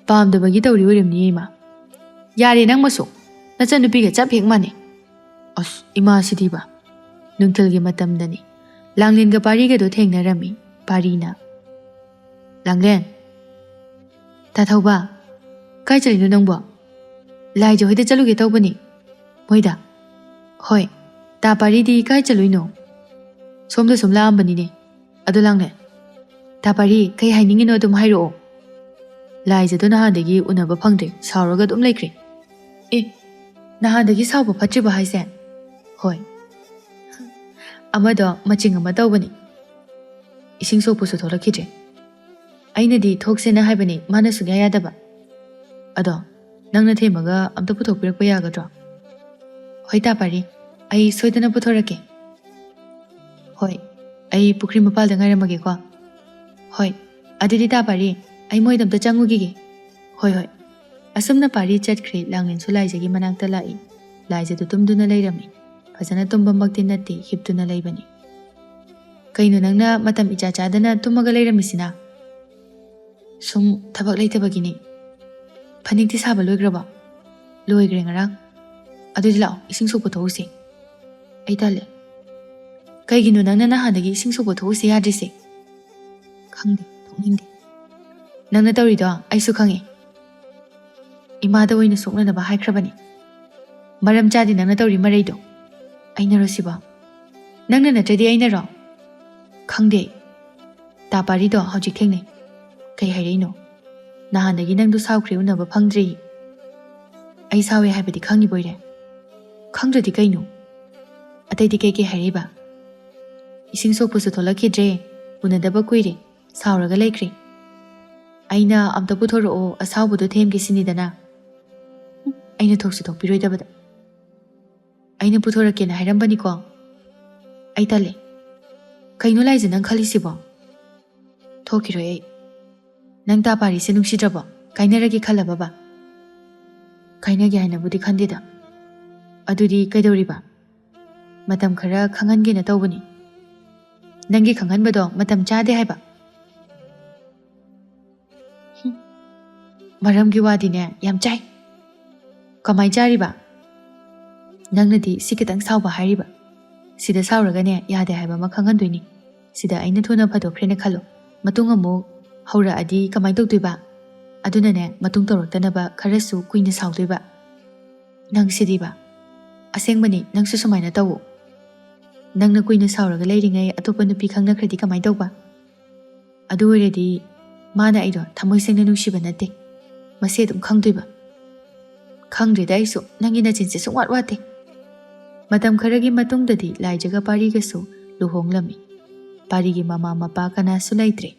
ꯄꯥꯝꯗꯕꯒꯤ ꯇꯧꯔꯤ ꯑꯣꯏꯔꯝꯅꯤꯌꯦ ꯏꯃꯥ꯫ ꯌꯥꯔꯦ ꯅꯪꯃꯁꯨ, ꯅꯆꯟꯅꯨꯄꯤꯒ ꯆꯞ ꯍꯦꯛ ꯃꯥꯟꯅꯩ꯫ ꯑꯁ, ꯏꯃꯥꯁꯤꯗꯤꯕ꯫ ꯅꯨꯡꯊꯤꯜꯒꯤ ꯃꯇꯝꯗꯅꯤ꯫ ꯂꯥꯡꯂꯦꯟꯒ ꯄꯥꯔꯤꯒꯗꯣ ꯊꯦꯡꯅꯔꯝꯃꯤ꯫ ꯄꯥꯔꯤꯅ, "ꯂꯥꯡꯂꯦꯟ꯫" "ꯇꯥ ꯊꯧꯕ, ꯀꯥꯏ ꯆꯠꯂꯤꯅꯣ ꯅꯪꯕꯣ?" "ꯂꯥꯏꯖ ꯍꯣꯏꯗ ꯆꯠꯂꯨꯒꯦ ꯇꯧꯕꯅꯤ꯫" "ꯃꯣꯏꯗ?" "ꯍꯣꯏ꯫ ꯇꯥ ꯄꯥꯔꯤꯗꯤ ꯀꯥꯏ ꯆꯠꯂꯨꯏꯅꯣ?" "ꯁꯣꯝꯗ ꯁꯨꯝ ꯂꯥꯛꯑꯝꯕꯅꯤꯅꯦ꯫ ꯑꯗꯣ ꯂꯥꯡꯂꯦꯟ, ꯇꯥ ꯄꯥꯔꯤ, ꯀꯩ ꯍꯥꯏꯅꯤꯡꯉꯤꯅꯣ ꯑꯗꯨꯝ ꯍꯥꯏꯔꯛꯑꯣ꯫" "ꯂꯥꯏꯖꯗꯣ ꯅꯍꯥꯟꯗꯒꯤ ꯎꯅꯕ ꯐꯪꯗ꯭ꯔꯦ, ꯁꯥꯎꯔꯒ ꯑꯗꯨꯝ ꯂꯩꯈ꯭ꯔꯦ꯫" "ꯑꯦ, ꯅꯍꯥꯟꯗꯒꯤ ꯁꯥꯎꯕ ꯐꯠꯇ꯭ꯔꯤꯕꯣ ꯍꯥꯏꯁꯦ?" "ꯍꯣꯏ꯫ ꯑꯃꯗꯣ ꯃꯆꯤꯡ ꯑꯃ ꯇꯧꯕꯅꯤ꯫ ꯏꯁꯤꯡ ꯁꯣꯛꯄꯁꯨ ꯊꯣꯛꯂꯛꯈꯤꯗ꯭ꯔꯦ꯫ ꯑꯩꯅꯗꯤ ꯊꯣꯛꯁꯦꯅ ꯍꯥꯏꯕꯅꯤ, ꯃꯥꯅ ꯁꯨꯡꯌꯥ ꯌꯥꯗꯕ꯫ ꯑꯗꯣ ꯅꯪꯅ ꯊꯦꯝꯃꯒ ꯑꯝꯇ ꯄꯨꯊꯣꯛꯄꯤꯔꯛꯄ ꯌꯥꯒꯗ꯭ꯔꯣ?" "ꯍꯣꯏ ꯇꯥ ꯄꯥꯔꯤ, ꯑꯩ ꯁꯣꯏꯗꯅ ꯄꯨꯊꯣꯔꯛꯀꯦ꯫" "ꯍꯣꯏ, ꯑꯩ ꯄꯨꯈ꯭ꯔꯤ ꯃꯄꯥꯜꯗ ꯉꯥꯏꯔꯝꯃꯒꯦꯀꯣ꯫" "ꯍꯣꯏ, ꯑꯗꯨꯗꯤ ꯇꯥ ꯄꯥꯔꯤ, ꯑꯩ ꯃꯣꯏꯗ ꯑꯝꯇ ꯆꯪꯉꯨꯈꯤꯒꯦ꯫" "ꯍꯣꯏ, ꯍꯣꯏ꯫" ꯑꯁꯨꯝꯅ ꯄꯥꯔꯤ ꯆꯠꯈ꯭ꯔꯦ꯫ ꯂꯥꯡꯂꯦꯟꯁꯨ ꯂꯥꯏꯖꯒꯤ ꯃꯅꯥꯛꯇ ꯂꯥꯛꯏ꯫ ꯂꯥꯏꯖꯗꯨ ꯇꯨꯝꯗꯨꯅ ꯂꯩꯔꯝꯃꯤ꯫ ꯐꯖꯅ ꯇꯨꯝꯕꯃꯛꯇꯤ ꯅꯠꯇꯦ, ꯍꯤꯞꯇꯨꯅ ꯂꯩꯕꯅꯤ꯫ "ꯀꯩꯅꯣ ꯅꯪꯅ ꯃꯇꯝ ꯏꯆꯥ ꯆꯥꯗꯅ ꯇꯨꯝꯃꯒ ꯂꯩꯔꯝꯃꯤꯁꯤꯅ?" "ꯁꯨꯝ ꯊꯕꯛ ꯂꯩꯇꯕꯒꯤꯅꯤ꯫" "ꯐꯅꯦꯛꯇꯤ ꯁꯥꯕ ꯂꯣꯏꯈ꯭ꯔꯕꯣ?" "ꯂꯣꯏꯈ꯭ꯔꯦ ꯉꯔꯥꯡ꯫" "ꯑꯗꯨꯗꯤ ꯂꯥꯛꯑꯣ, ꯏꯁꯤꯡ ꯁꯣꯛꯄ ꯊꯣꯛꯎꯁꯤ꯫" "ꯑꯩ ꯇꯜꯂꯦ꯫" "ꯀꯩꯒꯤꯅꯣ ꯅꯪꯅ ꯅꯍꯥꯟꯗꯒꯤ ꯏꯁꯤꯡ ꯁꯣꯛꯄ ꯊꯣꯛꯎꯁꯤ ꯌꯥꯗ꯭ꯔꯤꯁꯦ?" "ꯈꯪꯗꯦ, ꯊꯣꯛꯅꯤꯡꯗꯦ꯫" "ꯅꯪꯅ ꯇꯧꯔꯤꯗꯣ ꯑꯩꯁꯨ ꯈꯪꯉꯦ꯫ ꯏꯃꯥꯗ ꯑꯣꯏꯅ ꯁꯣꯛꯅꯅꯕ ꯍꯥꯏꯈ꯭ꯔꯕꯅꯤ꯫" ꯃꯔꯝ ꯆꯥꯗꯦ ꯅꯪꯅ ꯇꯧꯔꯤ ꯃꯔꯩꯗꯣ꯫ ꯑꯩꯅꯔꯣ ꯁꯤꯕꯣ? ꯅꯪꯅ ꯅꯠꯇ꯭ꯔꯗꯤ ꯑꯩꯅꯔꯣ? ꯈꯪꯗꯦ꯫ ꯇꯥ ꯄꯥꯔꯤꯗꯣ ꯍꯧꯖꯤꯛ ꯊꯦꯡꯅꯩ꯫ ꯀꯩ ꯍꯥꯏꯔꯛꯏꯅꯣ? ꯅꯍꯥꯟꯗꯒꯤ ꯅꯪꯗꯣ ꯁꯥꯎꯈ꯭ꯔꯦ, ꯎꯅꯕ ꯐꯪꯗ꯭ꯔꯤ꯫ ꯑꯩ ꯁꯥꯎꯋꯦ ꯍꯥꯏꯕꯗꯤ ꯈꯪꯉꯤꯕꯣꯏꯔꯦ? ꯈꯪꯗ꯭ꯔꯗꯤ ꯀꯩꯅꯣ? ꯑꯇꯩꯗꯤ ꯀꯩꯀꯩ ꯍꯥꯏꯔꯛꯏꯕ? ꯏꯁꯤꯡ ꯁꯣꯛꯄꯁꯨ ꯊꯣꯛꯂꯛꯈꯤꯗ꯭ꯔꯦ, ꯎꯅꯗꯕ ꯀꯨꯏꯔꯦ, ꯁꯥꯎꯔꯒ ꯂꯩꯈ꯭ꯔꯦ꯫ ꯑꯩꯅ ꯑꯝꯇ ꯄꯨꯊꯣꯔꯛꯑꯣ, ꯑꯁꯥꯎꯕꯗꯣ ꯊꯦꯝꯒꯦ ꯁꯤꯅꯤꯗꯅ꯫ ꯍꯨꯝ, ꯑꯩꯅ ꯊꯣꯛꯁꯨ ꯊꯣꯛꯄꯤꯔꯣꯏꯗꯕꯗ꯫ ꯑꯩꯅ ꯄꯨꯊꯣꯔꯛꯀꯦꯅ ꯍꯥꯏꯔꯝꯕꯅꯤꯀꯣ꯫ ꯑꯩ ꯇꯜꯂꯦ꯫ ꯀꯩꯅꯣ ꯂꯥꯏꯖ ꯅꯪ ꯈꯜꯂꯤꯁꯤꯕꯣ? ꯊꯣꯛꯈꯤꯔꯣꯏ ꯑꯩ꯫ ꯅꯪ ꯇꯥ ꯄꯥꯔꯤꯁꯦ ꯅꯨꯡꯁꯤꯗ꯭ꯔꯕꯣ? ꯀꯥꯏꯅꯔꯒꯦ ꯈꯜꯂꯕꯕ? ꯀꯥꯏꯅꯒꯦ ꯍꯥꯏꯅꯕꯨꯗꯤ ꯈꯟꯗꯦꯗ꯫ ꯑꯗꯨꯗꯤ ꯀꯩꯗꯧꯔꯤꯕ? ꯃꯇꯝ ꯈꯔ ꯈꯪꯍꯟꯒꯦꯅ ꯇꯧꯕꯅꯤ꯫ ꯅꯪꯒꯤ ꯈꯪꯍꯟꯕꯗꯣ ꯃꯇꯝ ꯆꯥꯗꯦ ꯍꯥꯏꯕ꯫ ꯍꯨꯝ꯫ ꯃꯔꯝꯒꯤ ꯋꯥꯗꯤꯅꯦ ꯌꯥꯝ ꯆꯥꯏ꯫ ꯀꯃꯥꯏ ꯆꯥꯔꯤꯕ? ꯅꯪꯅꯗꯤ ꯁꯤ ꯈꯤꯇꯪ ꯁꯥꯎꯕ ꯍꯥꯏꯔꯤꯕ? ꯁꯤꯗ ꯁꯥꯎꯔꯒꯅꯦ ꯌꯥꯗꯦ ꯍꯥꯏꯕ ꯑꯃ ꯈꯪꯍꯟꯗꯣꯏꯅꯤ꯫ ꯁꯤꯗ ꯑꯩꯅ ꯊꯨꯅ ꯐꯗꯣꯛꯈ꯭ꯔꯦꯅ ꯈꯜꯂꯣ, ꯃꯇꯨꯡ ꯑꯃꯨꯛ ꯍꯧꯔꯛꯑꯗꯤ ꯀꯃꯥꯏ ꯇꯧꯗꯣꯏꯕ? ꯑꯗꯨꯅꯅꯦ, ꯃꯇꯨꯡ ꯇꯧꯔꯛꯇꯅꯕ ꯈꯔꯁꯨ ꯀꯨꯏꯅ ꯁꯥꯎꯗꯣꯏꯕ꯫ ꯅꯪ ꯁꯤꯗꯤꯕ꯫ ꯑꯁꯦꯡꯕꯅꯤ, ꯅꯪꯁꯨ ꯁꯨꯃꯥꯏꯅ ꯇꯧꯋꯣ꯫ ꯅꯪꯅ ꯀꯨꯏꯅ ꯁꯥꯎꯔꯒ ꯂꯩꯔꯤꯉꯩ ꯑꯇꯣꯞꯄ ꯅꯨꯄꯤ ꯈꯪꯅꯈ꯭ꯔꯗꯤ ꯀꯃꯥꯏ ꯇꯧꯕ? ꯑꯗꯨ ꯑꯣꯏꯔꯗꯤ ꯃꯥꯅ ꯑꯩꯗꯣ ꯊꯃꯣꯏ ꯁꯦꯡꯅ ꯅꯨꯡꯁꯤꯕ ꯅꯠꯇꯦ꯫ ꯃꯁꯤ ꯑꯗꯨꯝ ꯈꯪꯗꯣꯏꯕ꯫ ꯈꯪꯗ꯭ꯔꯦꯗ ꯑꯩꯁꯨ, ꯅꯪꯒꯤ ꯅꯆꯤꯟꯁꯦ ꯁꯨꯡꯋꯥꯠ ꯋꯥꯠꯇꯦ꯫ ꯃꯇꯝ ꯈꯔꯒꯤ ꯃꯇꯨꯡꯗꯗꯤ ꯂꯥꯏꯖꯒ ꯄꯥꯔꯤꯒꯁꯨ ꯂꯨꯍꯣꯡꯂꯝꯃꯤ꯫ ꯄꯥꯔꯤꯒꯤ ꯃꯃꯥ ꯃꯄꯥ ꯀꯅꯥꯁꯨ ꯂꯩꯇ꯭ꯔꯦ꯫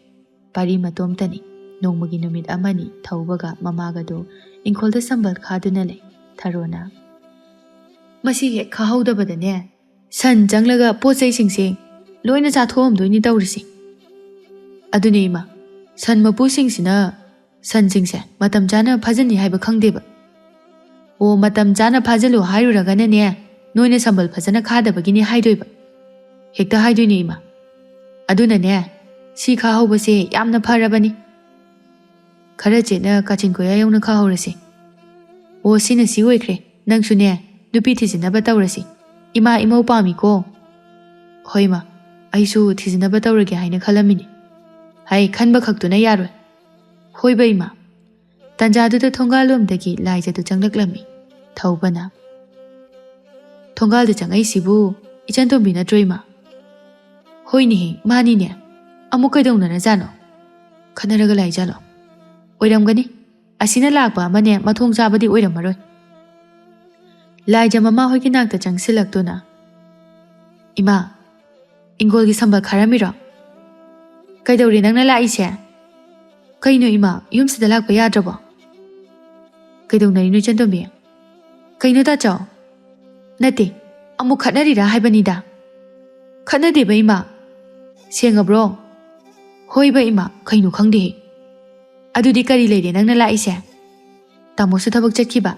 ꯄꯥꯔꯤ ꯃꯇꯣꯝꯇꯅꯤ꯫ ꯅꯣꯡꯃꯒꯤ ꯅꯨꯃꯤꯠ ꯑꯃꯅꯤ ꯊꯧꯕꯒ ꯃꯃꯥꯒꯗꯨ ꯏꯪꯈꯣꯜꯗ ꯁꯝꯕꯜ ꯈꯥꯗꯨꯅ ꯂꯩ꯫ ꯊꯔꯣꯅ, "ꯃꯁꯤ ꯍꯦꯛ ꯈꯥꯍꯧꯗꯕꯗꯅꯦ, ꯁꯟ ꯆꯪꯂꯒ ꯄꯣꯠ ꯆꯩꯁꯤꯡꯁꯦ ꯂꯣꯏꯅ ꯆꯥꯊꯣꯛꯑꯝꯗꯣꯏꯅꯤ ꯇꯧꯔꯤꯁꯦ꯫ ꯑꯗꯨꯅꯦ ꯏꯃꯥ, ꯁꯟ ꯃꯄꯨꯁꯤꯡꯁꯤꯅ ꯁꯟꯁꯤꯡꯁꯦ ꯃꯇꯝ ꯆꯥꯅ ꯐꯥꯖꯤꯟꯅꯤ ꯍꯥꯏꯕ ꯈꯪꯗꯦꯕ꯫ ꯑꯣ, ꯃꯇꯝ ꯆꯥꯅ ꯐꯥꯖꯤꯜꯂꯨ ꯍꯥꯏꯔꯨꯔꯒꯅꯅꯦ, ꯅꯣꯏꯅ ꯁꯝꯕꯜ ꯐꯖꯅ ꯈꯥꯗꯕꯒꯤꯅꯤ ꯍꯥꯏꯗꯣꯏꯕ꯫ ꯍꯦꯛꯇ ꯍꯥꯏꯗꯣꯏꯅꯦ ꯏꯃꯥ꯫ ꯑꯗꯨꯅꯅꯦ, ꯁꯤ ꯈꯥꯍꯧꯕꯁꯦ ꯌꯥꯝꯅ ꯐꯔꯕꯅꯤ꯫ ꯈꯔ ꯆꯦꯠꯅ ꯀꯥꯆꯤꯟ ꯀꯣꯌꯥ ꯌꯧꯅ ꯈꯥꯍꯧꯔꯁꯤ꯫ ꯑꯣ, ꯁꯤꯅ ꯁꯤ ꯑꯣꯏꯈ꯭ꯔꯦ꯫ ꯅꯪꯁꯨꯅꯦ, ꯅꯨꯄꯤ ꯊꯤꯖꯤꯟꯅꯕ ꯇꯧꯔꯁꯤ꯫ ꯏꯃꯥ ꯏꯃꯧ ꯄꯥꯝꯃꯤꯀꯣ?" "ꯍꯣꯏ ꯏꯃꯥ, ꯑꯩꯁꯨ ꯊꯤꯖꯤꯟꯅꯕ ꯇꯧꯔꯒꯦ ꯍꯥꯏꯅ ꯈꯜꯂꯝꯃꯤꯅꯤ꯫" "ꯍꯥꯏ, ꯈꯟꯕ ꯈꯛꯇꯨꯅ ꯌꯥꯔꯣꯏ꯫" "ꯍꯣꯏꯕ ꯏꯃꯥ꯫" ꯇꯥꯟꯖꯥꯗꯨꯗ ꯊꯣꯡꯒꯥꯜꯂꯣꯝꯗꯒꯤ ꯂꯥꯏꯖꯗꯨ ꯆꯪꯂꯛꯂꯝꯃꯤ꯫ ꯊꯧꯕꯅ, ꯊꯣꯡꯒꯥꯜꯗ ꯆꯪꯉꯛꯏꯁꯤꯕꯨ ꯏꯆꯟꯇꯣꯝꯕꯤ ꯅꯠꯇ꯭ꯔꯣ, ꯏꯃꯥ? ꯍꯣꯏꯅꯦꯍꯦ, ꯃꯥꯅꯤꯅꯦ꯫ ꯑꯃꯨꯛ ꯀꯩꯗꯧꯅꯔꯖꯥꯠꯅꯣ? ꯈꯠꯅꯔꯒ ꯂꯥꯛꯏꯖꯥꯠꯂꯣ? ꯑꯣꯏꯔꯝꯒꯅꯤ꯫ ꯑꯁꯤꯅ ꯂꯥꯛꯄ ꯑꯃꯅꯦ, ꯃꯊꯣꯡ ꯆꯥꯕꯗꯤ ꯑꯣꯏꯔꯝꯃꯔꯣꯏ꯫ ꯂꯥꯏꯖ ꯃꯃꯥ ꯍꯣꯏꯒꯤ ꯅꯥꯛꯇ ꯆꯪꯁꯤꯜꯂꯛꯇꯨꯅ, "ꯏꯃꯥ, ꯏꯪꯒꯣꯜꯒꯤ ꯁꯝꯕꯜ ꯈꯥꯔꯝꯃꯤꯔꯣ? ꯀꯩꯗꯧꯔꯦ ꯅꯪꯅ ꯂꯥꯛꯏꯁꯦ? ꯀꯩꯅꯣ ꯏꯃꯥ, ꯌꯨꯝꯁꯤꯗ ꯂꯥꯛꯄ ꯌꯥꯗ꯭ꯔꯕꯣ? ꯀꯩꯗꯧꯅꯔꯤꯅꯣ ꯏꯆꯟꯇꯣꯝꯕꯤ? ꯀꯩꯅꯣ ꯇꯥꯆꯧ?" "ꯅꯠꯇꯦ, ꯑꯃꯨꯛ ꯈꯠꯅꯔꯤꯔꯥ ꯍꯥꯏꯕꯅꯤꯗ꯫" "ꯈꯠꯅꯗꯦꯕ ꯏꯃꯥ꯫" "ꯁꯦꯡꯉꯕ꯭ꯔꯣ?" "ꯍꯣꯏꯕ ꯏꯃꯥ, ꯀꯩꯅꯣ ꯈꯪꯗꯦꯍꯦ꯫" "ꯑꯗꯨꯗꯤ ꯀꯔꯤ ꯂꯩꯔꯦ ꯅꯪꯅ ꯂꯥꯛꯏꯁꯦ?" "ꯇꯥꯃꯣꯁꯨ ꯊꯕꯛ ꯆꯠꯈꯤꯕ,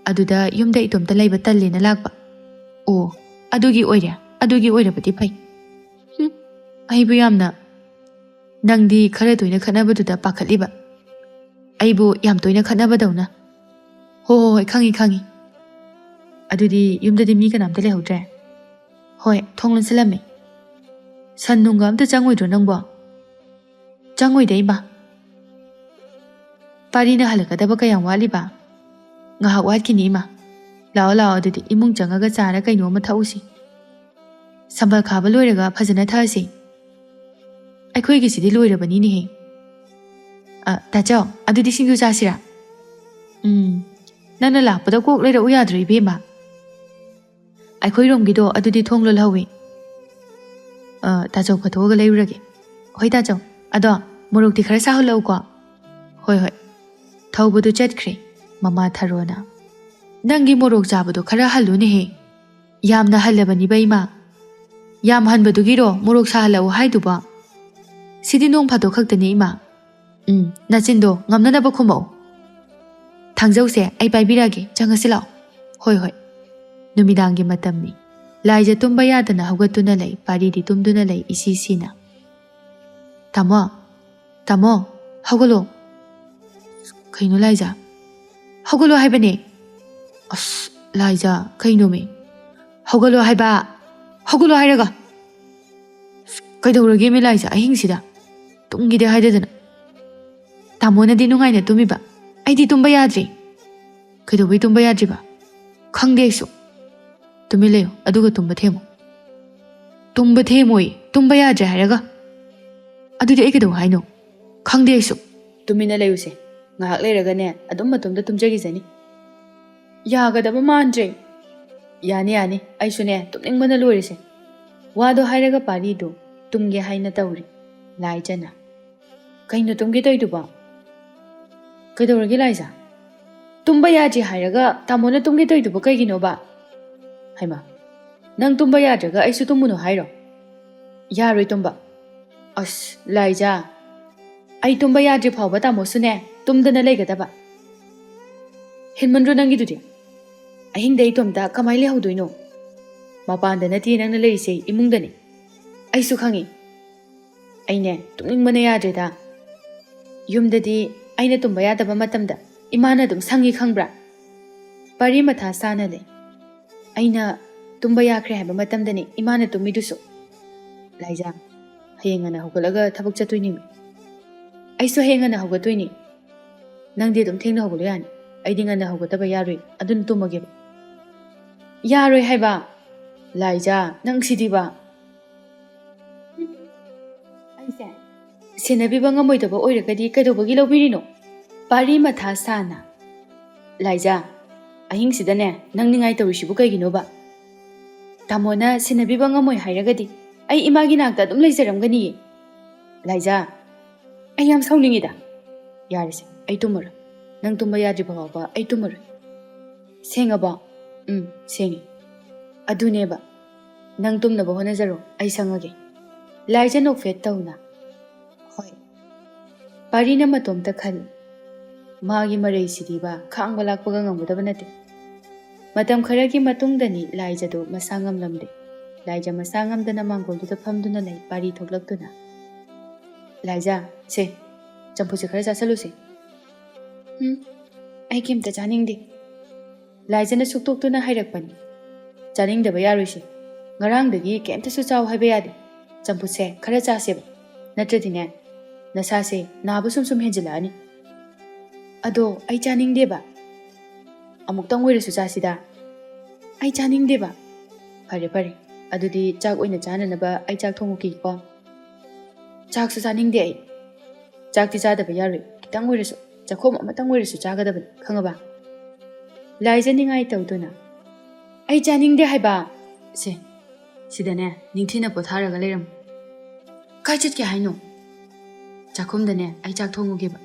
ꯑꯗꯨꯗ ꯌꯨꯝꯗ ꯏꯇꯣꯝꯇ ꯂꯩꯕ ꯇꯜꯂꯦꯅ ꯂꯥꯛꯄ꯫" "ꯑꯣ, ꯑꯗꯨꯒꯤ ꯑꯣꯏꯔꯦ, ꯑꯗꯨꯒꯤ ꯑꯣꯏꯔꯕꯗꯤ ꯐꯩ꯫" "ꯍꯨꯝ, ꯑꯩꯕꯨ ꯌꯥꯝꯅ, ꯅꯪꯗꯤ ꯈꯔ ꯇꯣꯏꯅ ꯈꯠꯅꯕꯗꯨꯗ ꯄꯥꯈꯠꯂꯤꯕ, ꯑꯩꯕꯨ ꯌꯥꯝ ꯇꯣꯏꯅ ꯈꯠꯅꯕꯗꯧꯅ꯫" "ꯍꯣ ꯍꯣ ꯍꯣꯏ, ꯈꯪꯉꯤ ꯈꯪꯉꯤ꯫ ꯑꯗꯨꯗꯤ ꯌꯨꯝꯗꯗꯤ ꯃꯤ ꯀꯅꯥꯝꯇ ꯂꯩꯍꯧꯗ꯭ꯔꯦ?" "ꯍꯣꯏ, ꯊꯣꯡ ꯂꯣꯟꯁꯤꯜꯂꯝꯃꯦ꯫" "ꯁꯟ ꯅꯨꯡꯒ ꯑꯝꯇ ꯆꯪꯉꯣꯏꯗ꯭ꯔꯣ ꯅꯪꯕꯣ?" "ꯆꯪꯉꯣꯏꯗ ꯏꯃꯥ꯫" "ꯄꯥꯔꯤꯅ ꯍꯜꯂꯛꯀꯗꯕ ꯀꯌꯥꯝ ꯋꯥꯠꯂꯤꯕ?" "ꯉꯥꯏꯍꯥꯛ ꯋꯥꯠꯈꯤꯅꯤ ꯏꯃꯥ꯫ ꯂꯥꯛꯑꯣ ꯂꯥꯛꯑꯣ, ꯑꯗꯨꯗꯤ ꯏꯃꯨꯡ ꯆꯪꯉꯒ ꯆꯥꯔ ꯀꯩꯅꯣ ꯑꯃ ꯊꯛꯎꯁꯤ꯫ ꯁꯝꯕꯜ ꯈꯥꯕ ꯂꯣꯏꯔꯒ ꯐꯖꯅ ꯊꯛꯑꯁꯤ꯫ ꯑꯩꯈꯣꯏꯒꯤꯁꯤꯗꯤ ꯂꯣꯏꯔꯕꯅꯤꯅꯦꯍꯦ꯫" "ꯑ, ꯇꯥꯆꯧ, ꯑꯗꯨꯗꯤ ꯁꯤꯡꯖꯨ ꯆꯥꯁꯤꯔꯥ?" "ꯎꯝ, ꯅꯪꯅ ꯂꯥꯛꯄꯗ ꯀꯣꯛ ꯂꯩꯔꯛꯎ ꯌꯥꯗ꯭ꯔꯣ ꯏꯕꯦꯝꯃ?" "ꯑꯩꯈꯣꯏꯔꯣꯝꯒꯤꯗꯣ ꯑꯗꯨꯗꯤ ꯊꯣꯡ ꯂꯣꯜꯍꯧꯋꯤ꯫" "ꯑ, ꯇꯥꯆꯧ ꯐꯠꯇꯣꯛꯑꯒ ꯂꯩꯔꯨꯔꯒꯦ꯫" "ꯍꯣꯏ ꯇꯥꯆꯧ, ꯑꯗꯣ ꯃꯣꯔꯣꯛꯇꯤ ꯈꯔ ꯁꯥꯍꯜꯂꯛꯎꯀꯣ꯫" "ꯍꯣꯏ ꯍꯣꯏ, ꯊꯧꯕꯗꯨ ꯆꯠꯈ꯭ꯔꯦ ꯃꯃꯥ ꯊꯔꯣꯅ꯫" "ꯅꯪꯒꯤ ꯃꯣꯔꯣꯛ ꯆꯥꯕꯗꯣ ꯈꯔ ꯍꯜꯂꯨꯅꯦꯍꯦ꯫ ꯌꯥꯝꯅ ꯍꯜꯂꯕꯅꯤꯕ ꯏꯃꯥ꯫ ꯌꯥꯝ ꯍꯟꯕꯗꯨꯒꯤꯔꯣ ꯃꯣꯔꯣꯛ ꯁꯥꯍꯜꯂꯛꯎ ꯍꯥꯏꯗꯨꯕꯣ? ꯁꯤꯗꯤ ꯅꯣꯡ ꯐꯥꯗꯣꯛ ꯈꯛꯇꯅꯤ ꯏꯃꯥ꯫" "ꯎꯝ, ꯅꯆꯤꯟꯗꯣ ꯉꯝꯅꯅꯕ ꯈꯨꯝꯃꯛꯎ꯫" "ꯊꯥꯡꯖꯧꯁꯦ ꯑꯩ ꯄꯥꯏꯕꯤꯔꯛꯑꯒꯦ, ꯆꯪꯉꯁꯤ ꯂꯥꯛꯑꯣ꯫" "ꯍꯣꯏ ꯍꯣꯏ꯫" ꯅꯨꯃꯤꯗꯥꯡꯒꯤ ꯃꯇꯝꯅꯤ꯫ ꯂꯥꯏꯖ ꯇꯨꯝꯕ ꯌꯥꯗꯅ ꯍꯧꯒꯠꯇꯨꯅ ꯂꯩ, ꯄꯥꯔꯤꯗꯤ ꯇꯨꯝꯗꯨꯅ ꯂꯩ ꯏꯁꯤ ꯁꯤꯅ꯫ "ꯇꯥꯃꯣ, ꯇꯥꯃꯣ, ꯍꯧꯒꯠꯂꯣ꯫" "ꯀꯩꯅꯣ ꯂꯥꯏꯖ? ꯍꯧꯒꯠꯂꯣ ꯍꯥꯏꯕꯅꯦ꯫" "ꯑꯁ, ꯂꯥꯏꯖ, ꯀꯩꯅꯣꯃꯤ? ꯍꯧꯒꯠꯂꯣ ꯍꯥꯏꯕ, ꯍꯧꯒꯠꯂꯣ ꯍꯥꯏꯔꯒ꯫" "ꯑꯁ, ꯀꯩꯗꯧꯔꯒꯦꯃꯤ ꯂꯥꯏꯖ, ꯑꯍꯤꯡꯁꯤꯗ? ꯇꯨꯝꯒꯦꯗꯤ ꯍꯥꯏꯗꯗꯅ꯫" "ꯇꯥꯃꯣꯅꯗꯤ ꯅꯨꯡꯉꯥꯏꯅ ꯇꯨꯝꯃꯤꯕ, ꯑꯩꯗꯤ ꯇꯨꯝꯕ ꯌꯥꯗ꯭ꯔꯤ꯫" "ꯀꯩꯗꯧꯕꯩ ꯇꯨꯝꯕ ꯌꯥꯗ꯭ꯔꯤꯕ?" "ꯈꯪꯗꯦ ꯑꯩꯁꯨ꯫ ꯇꯨꯃꯤꯟ ꯂꯩꯌꯨ, ꯑꯗꯨꯒ ꯇꯨꯝꯕ ꯊꯦꯝꯃꯨ꯫ ꯇꯨꯝꯕ ꯊꯦꯝꯃꯣꯏ, ꯇꯨꯝꯕ ꯌꯥꯗ꯭ꯔꯦ ꯍꯥꯏꯔꯒ꯫ ꯑꯗꯨꯗꯤ ꯑꯩ ꯀꯩꯗꯧ ꯍꯥꯏꯅꯣ? ꯈꯪꯗꯦ ꯑꯩꯁꯨ꯫ ꯇꯨꯃꯤꯟꯅ ꯂꯩꯌꯨꯁꯦ, ꯉꯥꯏꯍꯥꯛ ꯂꯩꯔꯒꯅꯦ ꯑꯗꯨꯝ ꯃꯇꯣꯝꯇ ꯇꯨꯝꯖꯈꯤꯖꯅꯤ꯫ ꯌꯥꯒꯗꯕ ꯃꯥꯟꯗ꯭ꯔꯦ꯫ ꯌꯥꯅꯤ, ꯌꯥꯅꯤ, ꯑꯩꯁꯨꯅꯦ ꯇꯨꯝꯅꯤꯡꯕꯅ ꯂꯣꯏꯔꯦꯁꯦ꯫ ꯋꯥꯗꯣ ꯍꯥꯏꯔꯒ ꯄꯥꯔꯤꯗꯨ ꯇꯨꯝꯒꯦ ꯍꯥꯏꯅ ꯇꯧꯔꯤ꯫ ꯂꯥꯏꯖꯅ, "ꯀꯩꯅꯣ ꯇꯨꯝꯒꯦ ꯇꯧꯔꯤꯗꯨꯕꯣ? ꯀꯩꯗꯧꯔꯒꯦ ꯂꯥꯏꯖ? ꯇꯨꯝꯕ ꯌꯥꯗ꯭ꯔꯤ ꯍꯥꯏꯔꯒ ꯇꯥꯃꯣꯅ ꯇꯨꯝꯒꯦ ꯇꯧꯔꯤꯗꯨꯕꯣ ꯀꯩꯒꯤꯅꯣꯕ?" "ꯍꯩꯃꯥ, ꯅꯪ ꯇꯨꯝꯕ ꯌꯥꯗ꯭ꯔꯒ ꯑꯩꯁꯨ ꯇꯨꯝꯃꯨꯅꯨ ꯍꯥꯏꯔꯣ? ꯌꯥꯔꯣꯏ ꯇꯨꯝꯕ꯫ ꯑꯁ ꯂꯥꯏꯖ, ꯑꯩ ꯇꯨꯝꯕ ꯌꯥꯗ꯭ꯔꯤ ꯐꯥꯎꯕ ꯇꯥꯃꯣꯁꯨꯅꯦ ꯇꯨꯝꯗꯅ ꯂꯩꯒꯗꯕ꯫ ꯍꯦꯟꯃꯟꯗ꯭ꯔꯣ ꯅꯪꯒꯤꯗꯨꯗꯤ? ꯑꯍꯤꯡꯗ ꯏꯇꯣꯝꯇ ꯀꯃꯥꯏꯅ ꯂꯩꯍꯧꯗꯣꯏꯅꯣ? ꯃꯄꯥꯟꯗ ꯅꯠꯇꯦ ꯅꯪꯅ ꯂꯩꯔꯤꯁꯦ, ꯏꯃꯨꯡꯗꯅꯦ꯫ ꯑꯩꯁꯨ ꯈꯪꯉꯤ꯫ ꯑꯩꯅꯦ ꯇꯨꯝꯅꯤꯡꯕꯅ ꯌꯥꯗ꯭ꯔꯦꯗ꯫ ꯌꯨꯝꯗꯗꯤ ꯑꯩꯅ ꯇꯨꯝꯕ ꯌꯥꯗꯕ ꯃꯇꯝꯗ ꯏꯃꯥꯅ ꯑꯗꯨꯝ ꯁꯪꯉꯤ ꯈꯪꯕ꯭ꯔꯥ? ꯄꯥꯔꯤ ꯃꯊꯥ ꯁꯥꯅ ꯂꯩ꯫ ꯑꯩꯅ ꯇꯨꯝꯕ ꯌꯥꯈ꯭ꯔꯦ ꯍꯥꯏꯕ ꯃꯇꯝꯗꯅꯦ ꯏꯃꯥꯅ ꯇꯨꯝꯃꯤꯗꯨꯁꯨ꯫ ꯂꯥꯏꯖꯥ, ꯍꯌꯦꯡ ꯉꯟꯅ ꯍꯧꯒꯠꯂꯒ ꯊꯕꯛ ꯆꯠꯇꯣꯏꯅꯦꯃꯤ꯫ ꯑꯩꯁꯨ ꯍꯌꯦꯡ ꯉꯟꯅ ꯍꯧꯒꯠꯇꯣꯏꯅꯤ꯫ ꯅꯪꯗꯤ ꯑꯗꯨꯝ ꯊꯦꯡꯅ ꯍꯧꯒꯠꯂꯨ ꯌꯥꯅꯤ꯫ ꯑꯩꯗꯤ ꯉꯟꯅ ꯍꯧꯒꯠꯇꯕ ꯌꯥꯔꯣꯏ, ꯑꯗꯨꯅ ꯇꯨꯝꯃꯒꯦꯕ꯫ ꯌꯥꯔꯣꯏ ꯍꯥꯏꯕ꯫ ꯂꯥꯏꯖꯥ, ꯅꯪ ꯁꯤꯗꯤꯕ꯫ ꯑꯩꯁꯦ ꯁꯦꯟꯅꯕꯤꯕ ꯉꯝꯃꯣꯏꯗꯕ ꯑꯣꯏꯔꯒꯗꯤ ꯀꯩꯗꯧꯕꯒꯤ ꯂꯧꯕꯤꯔꯤꯅꯣ? ꯄꯥꯔꯤ ꯃꯊꯥ ꯁꯥꯅ꯫ ꯂꯥꯏꯖꯥ, ꯑꯍꯤꯡꯁꯤꯗꯅꯦ ꯅꯪ ꯅꯤꯡꯉꯥꯏ ꯇꯧꯔꯤꯁꯤꯕꯨ ꯀꯩꯒꯤꯅꯣꯕ? ꯇꯥꯃꯣꯅ ꯁꯦꯟꯅꯕꯤꯕ ꯉꯝꯃꯣꯏ ꯍꯥꯏꯔꯒꯗꯤ ꯑꯩ ꯏꯃꯥꯒꯤ ꯅꯥꯛꯇ ꯑꯗꯨꯝ ꯂꯩꯖꯔꯝꯒꯅꯤꯌꯦ꯫ ꯂꯥꯏꯖꯥ, ꯑꯩ ꯌꯥꯝ ꯁꯥꯎꯅꯤꯡꯉꯤꯗ꯫ ꯌꯥꯔꯦꯁꯦ, ꯑꯩ ꯇꯨꯝꯃꯔꯣꯏ꯫ ꯅꯪ ꯇꯨꯝꯕ ꯌꯥꯗ꯭ꯔꯤꯕ ꯐꯥꯎꯕ ꯑꯩ ꯇꯨꯝꯃꯔꯣꯏ꯫ ꯁꯦꯡꯉꯕꯣ? ꯎꯝ, ꯁꯦꯡꯉꯦ꯫ ꯑꯗꯨꯅꯦꯕ꯫ ꯅꯪ ꯇꯨꯝꯅꯕ ꯍꯣꯠꯅꯖꯔꯣ, ꯑꯩ ꯁꯪꯉꯒꯦ꯫ ꯂꯥꯏꯖ ꯅꯣꯛꯐꯦꯠ ꯇꯧꯅ꯫ ꯍꯣꯏ꯫ ꯄꯥꯔꯤꯅ ꯃꯇꯣꯝꯇ ꯈꯜꯂꯤ꯫ ꯃꯥꯒꯤ ꯃꯔꯩꯁꯤꯗꯤꯕ ꯈꯥꯡꯕ ꯂꯥꯛꯄꯒ ꯉꯝꯒꯗꯕ ꯅꯠꯇꯦ꯫ ꯃꯇꯝ ꯈꯔꯒꯤ ꯃꯇꯨꯡꯗꯅꯤ ꯂꯥꯏꯖꯗꯨ ꯃꯁꯥ ꯉꯝꯂꯝꯗꯦ꯫ ꯂꯥꯏꯖ ꯃꯁꯥ ꯉꯝꯗꯅ ꯃꯥꯡꯒꯣꯜꯗꯨꯗ ꯐꯝꯗꯨꯅ ꯂꯩ, ꯄꯥꯔꯤ ꯊꯣꯛꯂꯛꯇꯨꯅ꯫ ꯂꯥꯏꯖ, ꯁꯦ, ꯆꯝꯐꯨꯠꯁꯦ ꯈꯔ ꯆꯥꯁꯤꯜꯂꯨꯁꯦ꯫ ꯎꯝ, ꯑꯩ ꯀꯩꯝꯇ ꯆꯥꯅꯤꯡꯗꯦ꯫ ꯂꯥꯏꯖꯅ ꯁꯨꯛꯇꯣꯛꯇꯨꯅ ꯍꯥꯏꯔꯛꯄꯅꯤ꯫ ꯆꯥꯅꯤꯡꯗꯕ ꯌꯥꯔꯣꯏꯁꯦ꯫ ꯉꯔꯥꯡꯗꯒꯤ ꯀꯩꯝꯇꯁꯨ ꯆꯥꯎ ꯍꯥꯏꯕ ꯌꯥꯗꯦ꯫ ꯆꯝꯐꯨꯠꯁꯦ ꯈꯔ ꯆꯥꯁꯦꯕ꯫ ꯅꯠꯇ꯭ꯔꯗꯤꯅꯦ, ꯅꯁꯥꯁꯦ ꯅꯥꯕ ꯁꯨꯝ ꯁꯨꯝ ꯍꯦꯟꯖꯤꯜꯂꯛꯑꯅꯤ꯫ ꯑꯗꯣ ꯑꯩ ꯆꯥꯅꯤꯡꯗꯦꯕ꯫ ꯑꯃꯨꯛꯇꯪ ꯑꯣꯏꯔꯁꯨ ꯆꯥꯁꯤꯗ꯫ ꯑꯩ ꯆꯥꯅꯤꯡꯗꯦꯕ꯫ ꯐꯔꯦ ꯐꯔꯦ, ꯑꯗꯨꯗꯤ ꯆꯥꯛ ꯑꯣꯏꯅ ꯆꯥꯅꯅꯕ ꯑꯩ ꯆꯥꯛ ꯊꯣꯡꯉꯨꯈꯤꯒꯦꯀꯣ꯫ ꯆꯥꯛꯁꯨ ꯆꯥꯅꯤꯡꯗꯦ ꯑꯩ꯫ ꯆꯥꯛꯇꯤ ꯆꯥꯗꯕ ꯌꯥꯔꯣꯏ, ꯈꯤꯇꯪ ꯑꯣꯏꯔꯁꯨ, ꯆꯥꯛꯈꯣꯝ ꯑꯃꯇꯪ ꯑꯣꯏꯔꯁꯨ ꯆꯥꯒꯗꯕꯅꯤ, ꯈꯪꯉꯕ? ꯂꯥꯏꯖ ꯅꯤꯡꯉꯥꯏ ꯇꯧꯗꯨꯅ, "ꯑꯩ ꯆꯥꯅꯤꯡꯗꯦ ꯍꯥꯏꯕ!" ꯁꯦ, ꯁꯤꯗꯅꯦ ꯅꯤꯡꯊꯤꯅ ꯄꯣꯊꯥꯔꯒ ꯂꯩꯔꯝꯃꯨ꯫ "ꯀꯥꯏ ꯆꯠꯀꯦ ꯍꯥꯏꯅꯣ?" "ꯆꯥꯛꯈꯨꯝꯗꯅꯦ ꯑꯩ ꯆꯥꯛ ꯊꯣꯡꯉꯨꯒꯦꯕ꯫"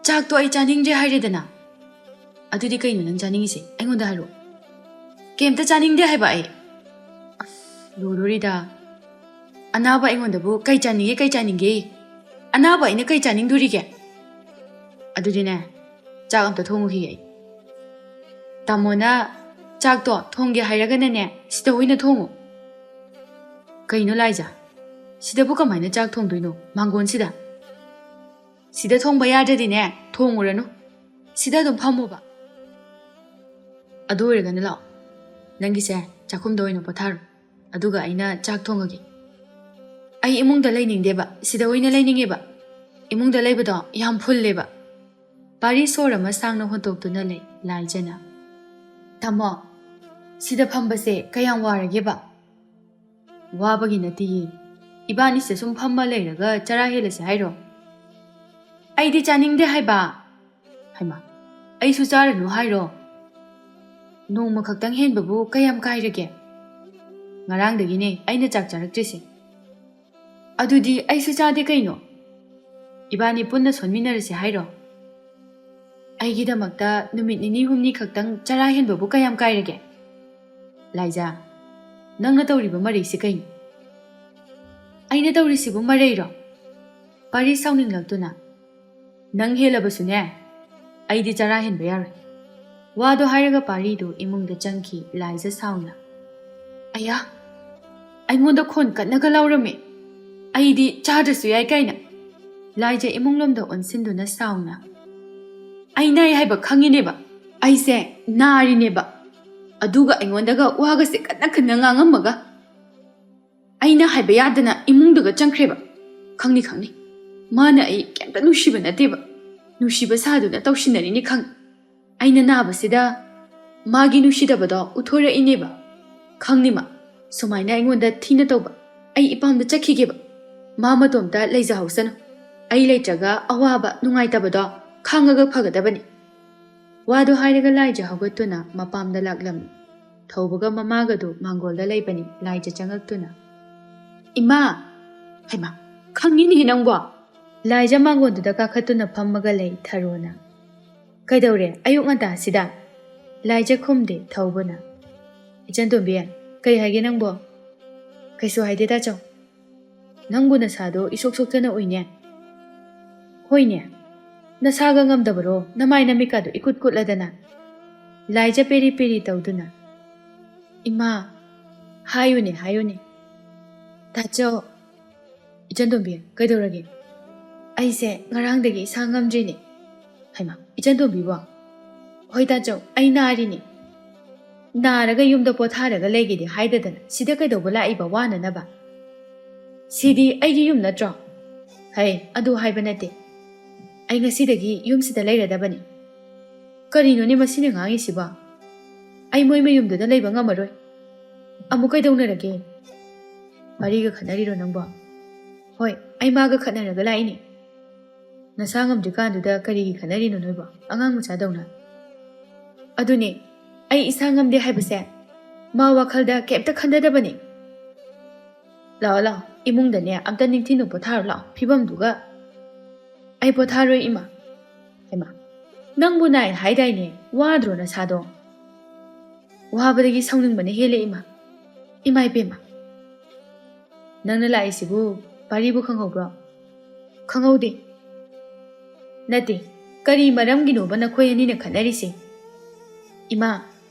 "ꯆꯥꯛꯇꯣ ꯑꯩ ꯆꯥꯅꯤꯡꯗ꯭ꯔꯦ ꯍꯥꯏꯔꯦꯗꯅ꯫ ꯑꯗꯨꯗꯤ ꯀꯩꯅꯣ ꯅꯪ ꯆꯥꯅꯤꯡꯉꯤꯁꯦ? ꯑꯩꯉꯣꯟꯗ ꯍꯥꯏꯔꯛꯑꯣ꯫" "ꯀꯩꯝꯇ ꯆꯥꯅꯤꯡꯗꯦ ꯍꯥꯏꯕ ꯑꯩ꯫" ꯑꯁ, ꯂꯣꯏꯗꯣꯔꯤꯗ꯫ ꯑꯅꯥꯕ ꯑꯩꯉꯣꯟꯗꯕꯨ ꯀꯩ ꯆꯥꯅꯤꯡꯒꯦ, ꯀꯩ ꯆꯥꯅꯤꯡꯒꯦ? ꯑꯅꯥꯕ ꯑꯩꯅ ꯀꯩ ꯆꯥꯅꯤꯡꯗꯣꯔꯤꯒꯦ? ꯑꯗꯨꯗꯤꯅꯦ, ꯆꯥꯛ ꯑꯝꯇ ꯊꯣꯡꯉꯨꯈꯤꯒꯦ ꯑꯩ꯫ ꯇꯥꯃꯣꯅ ꯆꯥꯛꯇꯣ ꯊꯣꯡꯒꯦ ꯍꯥꯏꯔꯒꯅꯅꯦ, ꯁꯤꯗ ꯑꯣꯏꯅ ꯊꯣꯡꯉꯨ꯫ ꯀꯩꯅꯣ ꯂꯥꯏꯖꯥ? ꯁꯤꯗꯕꯨ ꯀꯃꯥꯏꯅ ꯆꯥꯛ ꯊꯣꯡꯗꯣꯏꯅꯣ? ꯃꯥꯡꯒꯣꯟꯁꯤꯗ? ꯁꯤꯗ ꯊꯣꯡꯕ ꯌꯥꯗ꯭ꯔꯗꯤꯅꯦ, ꯊꯣꯡꯉꯨꯔꯅꯨ꯫ ꯁꯤꯗ ꯑꯗꯨꯝ ꯐꯝꯃꯣꯕ꯫ ꯑꯗꯨ ꯑꯣꯏꯔꯒꯅ ꯂꯥꯛꯑꯣ, ꯅꯪꯒꯤꯁꯦ ꯆꯥꯛꯈꯨꯝꯗ ꯑꯣꯏꯅ ꯄꯣꯊꯥꯔꯣ, ꯑꯗꯨꯒ ꯑꯩꯅ ꯆꯥꯛ ꯊꯣꯡꯉꯒꯦ꯫ ꯑꯩ ꯏꯃꯨꯡꯗ ꯂꯩꯅꯤꯡꯗꯦꯕ, ꯁꯤꯗ ꯑꯣꯏꯅ ꯂꯩꯅꯤꯡꯉꯦꯕ꯫ ꯏꯃꯨꯡꯗ ꯂꯩꯕꯗꯣ ꯌꯥꯝ ꯐꯨꯜꯂꯦꯕ꯫ ꯄꯥꯔꯤ ꯁꯣꯔ ꯑꯃ ꯁꯥꯡꯅ ꯍꯣꯟꯇꯣꯛꯇꯨꯅ ꯂꯩ ꯂꯥꯏꯖꯅ꯫ "ꯇꯥꯃꯣ, ꯁꯤꯗ ꯐꯝꯕꯁꯦ ꯀꯌꯥꯝ ꯋꯥꯔꯒꯦꯕ?" "ꯋꯥꯕꯒꯤ ꯅꯠꯇꯤꯌꯦ꯫ ꯏꯕꯥꯅꯤꯁꯦ ꯁꯨꯝ ꯐꯝꯃ ꯂꯩꯔꯒ ꯆꯔꯥ ꯍꯦꯜꯂꯁꯦ ꯍꯥꯏꯔꯣ?" "ꯑꯩꯗꯤ ꯆꯥꯅꯤꯡꯗꯦ ꯍꯥꯏꯕ꯫" "ꯍꯩꯃꯥ, ꯑꯩꯁꯨ ꯆꯥꯔꯅꯨ ꯍꯥꯏꯔꯣ? ꯅꯣꯡꯃ ꯈꯛꯇꯪ ꯍꯦꯟꯕꯕꯨ ꯀꯌꯥꯝ ꯀꯥꯏꯔꯒꯦ? ꯉꯔꯥꯡꯗꯒꯤꯅꯦ ꯑꯩꯅ ꯆꯥꯛ ꯆꯥꯔꯛꯇ꯭ꯔꯤꯁꯦ꯫" "ꯑꯗꯨꯗꯤ ꯑꯩꯁꯨ ꯆꯥꯗꯦ ꯀꯩꯅꯣ? ꯏꯕꯥꯅꯤ ꯄꯨꯟꯅ ꯁꯣꯟꯃꯤꯟꯅꯔꯁꯦ ꯍꯥꯏꯔꯣ?" "ꯑꯩꯒꯤꯗꯃꯛꯇ ꯅꯨꯃꯤꯠ ꯅꯤꯅꯤ ꯍꯨꯝꯅꯤ ꯈꯛꯇꯪ ꯆꯔꯥ ꯍꯦꯟꯕꯕꯨ ꯀꯌꯥꯝ ꯀꯥꯏꯔꯒꯦ?" "ꯂꯥꯏꯖꯥ, ꯅꯪꯅ ꯇꯧꯔꯤꯕ ꯃꯔꯩꯁꯤ ꯀꯩꯅꯣ?" "ꯑꯩꯅ ꯇꯧꯔꯤꯁꯤꯕꯨ ꯃꯔꯩꯔꯣ?" ꯄꯥꯔꯤ ꯁꯥꯎꯅꯤꯡꯂꯛꯇꯨꯅ, "ꯅꯪ ꯍꯦꯜꯂꯕꯁꯨꯅꯦ, ꯑꯩꯗꯤ ꯆꯔꯥ ꯍꯦꯟꯕ ꯌꯥꯔꯣꯏ꯫" ꯋꯥꯗꯣ ꯍꯥꯏꯔꯒ ꯄꯥꯔꯤꯗꯨ ꯏꯃꯨꯡꯗ ꯆꯪꯈꯤ ꯂꯥꯏꯖ ꯁꯥꯎꯅ꯫ "ꯑꯌꯥ, ꯑꯩꯉꯣꯟꯗ ꯈꯣꯟ ꯀꯟꯅꯒ ꯂꯥꯎꯔꯝꯃꯤ꯫ ꯑꯩꯗꯤ ꯆꯥꯗ꯭ꯔꯁꯨ ꯌꯥꯏ ꯀꯥꯏꯅ꯫" ꯂꯥꯏꯖ ꯏꯃꯨꯡꯂꯣꯝꯗ ꯑꯣꯟꯁꯤꯟꯗꯨꯅ ꯁꯥꯎꯅ, "ꯑꯩ ꯅꯥꯏ ꯍꯥꯏꯕ ꯈꯪꯉꯤꯅꯦꯕ꯫ ꯑꯩꯁꯦ ꯅꯥꯔꯤꯅꯦꯕ꯫ ꯑꯗꯨꯒ ꯑꯩꯉꯣꯟꯗꯒ ꯋꯥꯒꯁꯦ ꯀꯟꯅ ꯀꯟꯅ ꯉꯥꯡꯉꯝꯃꯒ꯫ ꯑꯩꯅ ꯍꯥꯏꯕ ꯌꯥꯗꯅ ꯏꯃꯨꯡꯗꯒ ꯆꯪꯈ꯭ꯔꯦꯕ꯫ ꯈꯪꯅꯤ, ꯈꯪꯅꯤ꯫ ꯃꯥꯅ ꯑꯩ ꯀꯩꯝꯇ ꯅꯨꯡꯁꯤꯕ ꯅꯠꯇꯦꯕ꯫ ꯅꯨꯡꯁꯤꯕ ꯁꯥꯗꯨꯅ ꯇꯧꯁꯤꯟꯅꯔꯤꯅꯤ ꯈꯪ꯫ ꯑꯩꯅ ꯅꯥꯕꯁꯤꯗ ꯃꯥꯒꯤ ꯅꯨꯡꯁꯤꯗꯕꯗꯣ ꯎꯠꯊꯣꯔꯛꯏꯅꯦꯕ꯫ ꯈꯪꯅꯤꯃ, ꯁꯨꯃꯥꯏꯅ ꯑꯩꯉꯣꯟꯗ ꯊꯤꯅ ꯇꯧꯕ, ꯑꯩ ꯏꯄꯥꯝꯗ ꯆꯠꯈꯤꯒꯦꯕ꯫ ꯃꯥ ꯃꯇꯣꯝꯇ ꯂꯩꯖꯍꯧꯁꯅꯨ꯫ ꯑꯩ ꯂꯩꯇ꯭ꯔꯒ ꯑꯋꯥꯕ, ꯅꯨꯡꯉꯥꯏꯇꯕꯗꯣ ꯈꯥꯡꯉꯒ ꯐꯒꯗꯕꯅꯤ꯫ ꯋꯥꯗꯣ ꯍꯥꯏꯔꯒ ꯂꯥꯏꯖ ꯍꯧꯒꯠꯇꯨꯅ ꯃꯄꯥꯝꯗ ꯂꯥꯛꯂꯝꯃꯤ꯫ ꯊꯧꯕꯒ ꯃꯃꯥꯒꯗꯨ ꯃꯥꯡꯒꯣꯜꯗ ꯂꯩꯕꯅꯤ꯫ ꯂꯥꯏꯖ ꯆꯪꯉꯛꯇꯨꯅ, "ꯏꯃꯥ!" "ꯍꯩꯃꯥ, ꯈꯪꯉꯤꯅꯦ ꯅꯪꯕꯣ!" ꯂꯥꯏꯖ ꯃꯥꯡꯒꯣꯜꯗꯨꯗ ꯀꯥꯈꯠꯇꯨꯅ ꯐꯝꯃꯒ ꯂꯩ ꯊꯔꯣꯅ꯫ "ꯀꯩꯗꯧꯔꯦ ꯑꯌꯨꯛ ꯉꯟꯇꯥꯁꯤꯗ?" ꯂꯥꯏꯖ ꯈꯨꯝꯗꯦ ꯊꯧꯕꯅ꯫ "ꯏꯆꯟꯇꯣꯝꯕꯤ, ꯀꯩ ꯍꯥꯏꯒꯦ ꯅꯪꯕꯣ?" "ꯀꯩꯁꯨ ꯍꯥꯏꯗꯦ ꯇꯥꯆꯧ꯫ ꯅꯪꯕꯨ ꯅꯁꯥꯗꯣ ꯏꯁꯣꯛ ꯁꯣꯛꯇꯅ ꯎꯏꯅꯦ?" "ꯍꯣꯏꯅꯦ, ꯅꯁꯥꯒ ꯉꯝꯗꯕꯔꯣ? ꯅꯃꯥꯏ ꯅꯃꯤꯠꯀꯥꯗꯣ ꯏꯀꯨꯠ ꯀꯨꯠꯂꯗꯅ?" ꯂꯥꯏꯖ ꯄꯦꯔꯤ ꯄꯦꯔꯤ ꯇꯧꯗꯨꯅ꯫ "ꯏꯃꯥ, ꯍꯥꯏꯌꯨꯅꯦ, ꯍꯥꯏꯌꯨꯅꯦ꯫ ꯇꯥꯆꯧ, ꯏꯆꯟꯇꯣꯝꯕꯤ, ꯀꯩꯗꯧꯔꯒꯦ?" "ꯑꯩꯁꯦ ꯉꯔꯥꯡꯗꯒꯤ ꯏꯁꯥ ꯉꯝꯗ꯭ꯔꯤꯅꯦ꯫" "ꯍꯩꯃꯥ, ꯏꯆꯟꯇꯣꯝꯕꯤꯕꯣ?" "ꯍꯣꯏ ꯇꯥꯆꯧ, ꯑꯩ ꯅꯥꯔꯤꯅꯦ꯫" "ꯅꯥꯔꯒ ꯌꯨꯝꯗ ꯄꯣꯊꯥꯔꯒ ꯂꯩꯒꯦꯗꯤ ꯍꯥꯏꯗꯗꯅ ꯁꯤꯗ ꯀꯩꯗꯧꯕ ꯂꯥꯛꯏꯕ ꯋꯥꯅꯅꯕ? ꯁꯤꯗꯤ ꯑꯩꯒꯤ ꯌꯨꯝ ꯅꯠꯇ꯭ꯔꯣ?" "ꯍꯩ, ꯑꯗꯨ ꯍꯥꯏꯕ ꯅꯠꯇꯦ꯫ ꯑꯩ ꯉꯁꯤꯗꯒꯤ ꯌꯨꯝꯁꯤꯗ ꯂꯩꯔꯗꯕꯅꯤ꯫" "ꯀꯔꯤꯅꯣꯅꯦ ꯃꯁꯤꯅ ꯉꯥꯡꯉꯤꯁꯤꯕꯣ? ꯑꯩ ꯃꯣꯏ ꯃꯌꯨꯝꯗꯨꯗ ꯂꯩꯕ ꯉꯝꯃꯔꯣꯏ꯫" "ꯑꯃꯨꯛ ꯀꯩꯗꯧꯅꯔꯒꯦ?" "ꯄꯥꯔꯤꯒ ꯈꯠꯅꯔꯤꯔꯣ ꯅꯪꯕꯣ?" "ꯍꯣꯏ, ꯑꯩ ꯃꯥꯒ ꯈꯠꯅꯔꯒ ꯂꯥꯛꯏꯅꯦ꯫" "ꯅꯁꯥ ꯉꯝꯗ꯭ꯔꯤꯀꯥꯟꯗꯨꯗ ꯀꯔꯤꯒꯤ ꯈꯠꯅꯔꯤꯅꯣ ꯅꯣꯏꯕꯣ, ꯑꯉꯥꯡ ꯃꯆꯥꯗꯧꯅ?" "ꯑꯗꯨꯅꯦ, ꯑꯩ ꯏꯁꯥ ꯉꯝꯗꯦ ꯍꯥꯏꯕꯁꯦ ꯃꯥ ꯋꯥꯈꯜꯗ ꯀꯩꯝꯇ ꯈꯟꯗꯗꯕꯅꯤ꯫" "ꯂꯥꯛꯑꯣ, ꯂꯥꯛꯑꯣ, ꯏꯃꯨꯡꯗꯅꯦ ꯑꯝꯇ ꯅꯤꯡꯊꯤꯅ ꯄꯣꯊꯥꯔꯣ ꯂꯥꯛꯑꯣ, ꯐꯤꯕꯝꯗꯨꯒ꯫" "ꯑꯩ ꯄꯣꯊꯥꯔꯣꯏ ꯏꯃꯥ꯫" "ꯍꯩꯃꯥ, ꯅꯪꯕꯨ ꯅꯥꯏ ꯍꯥꯏꯗꯥꯏꯅꯦ, ꯋꯥꯗ꯭ꯔꯣ ꯅꯁꯥꯗꯣ?" "ꯋꯥꯕꯗꯒꯤ ꯁꯥꯎꯅꯤꯡꯕꯅ ꯍꯦꯜꯂꯦ ꯏꯃꯥ꯫" "ꯏꯃꯥ ꯏꯕꯦꯝꯃ, ꯅꯪꯅ ꯂꯥꯛꯏꯁꯤꯕꯨ ꯄꯥꯔꯤꯕꯨ ꯈꯪꯍꯧꯕ꯭ꯔꯣ?" "ꯈꯪꯍꯧꯗꯦ꯫" "ꯅꯠꯇꯦ, ꯀꯔꯤ ꯃꯔꯝꯒꯤꯅꯣꯕ ꯅꯈꯣꯏ ꯑꯅꯤꯅ ꯈꯠꯅꯔꯤꯁꯦ?" "ꯏꯃꯥ,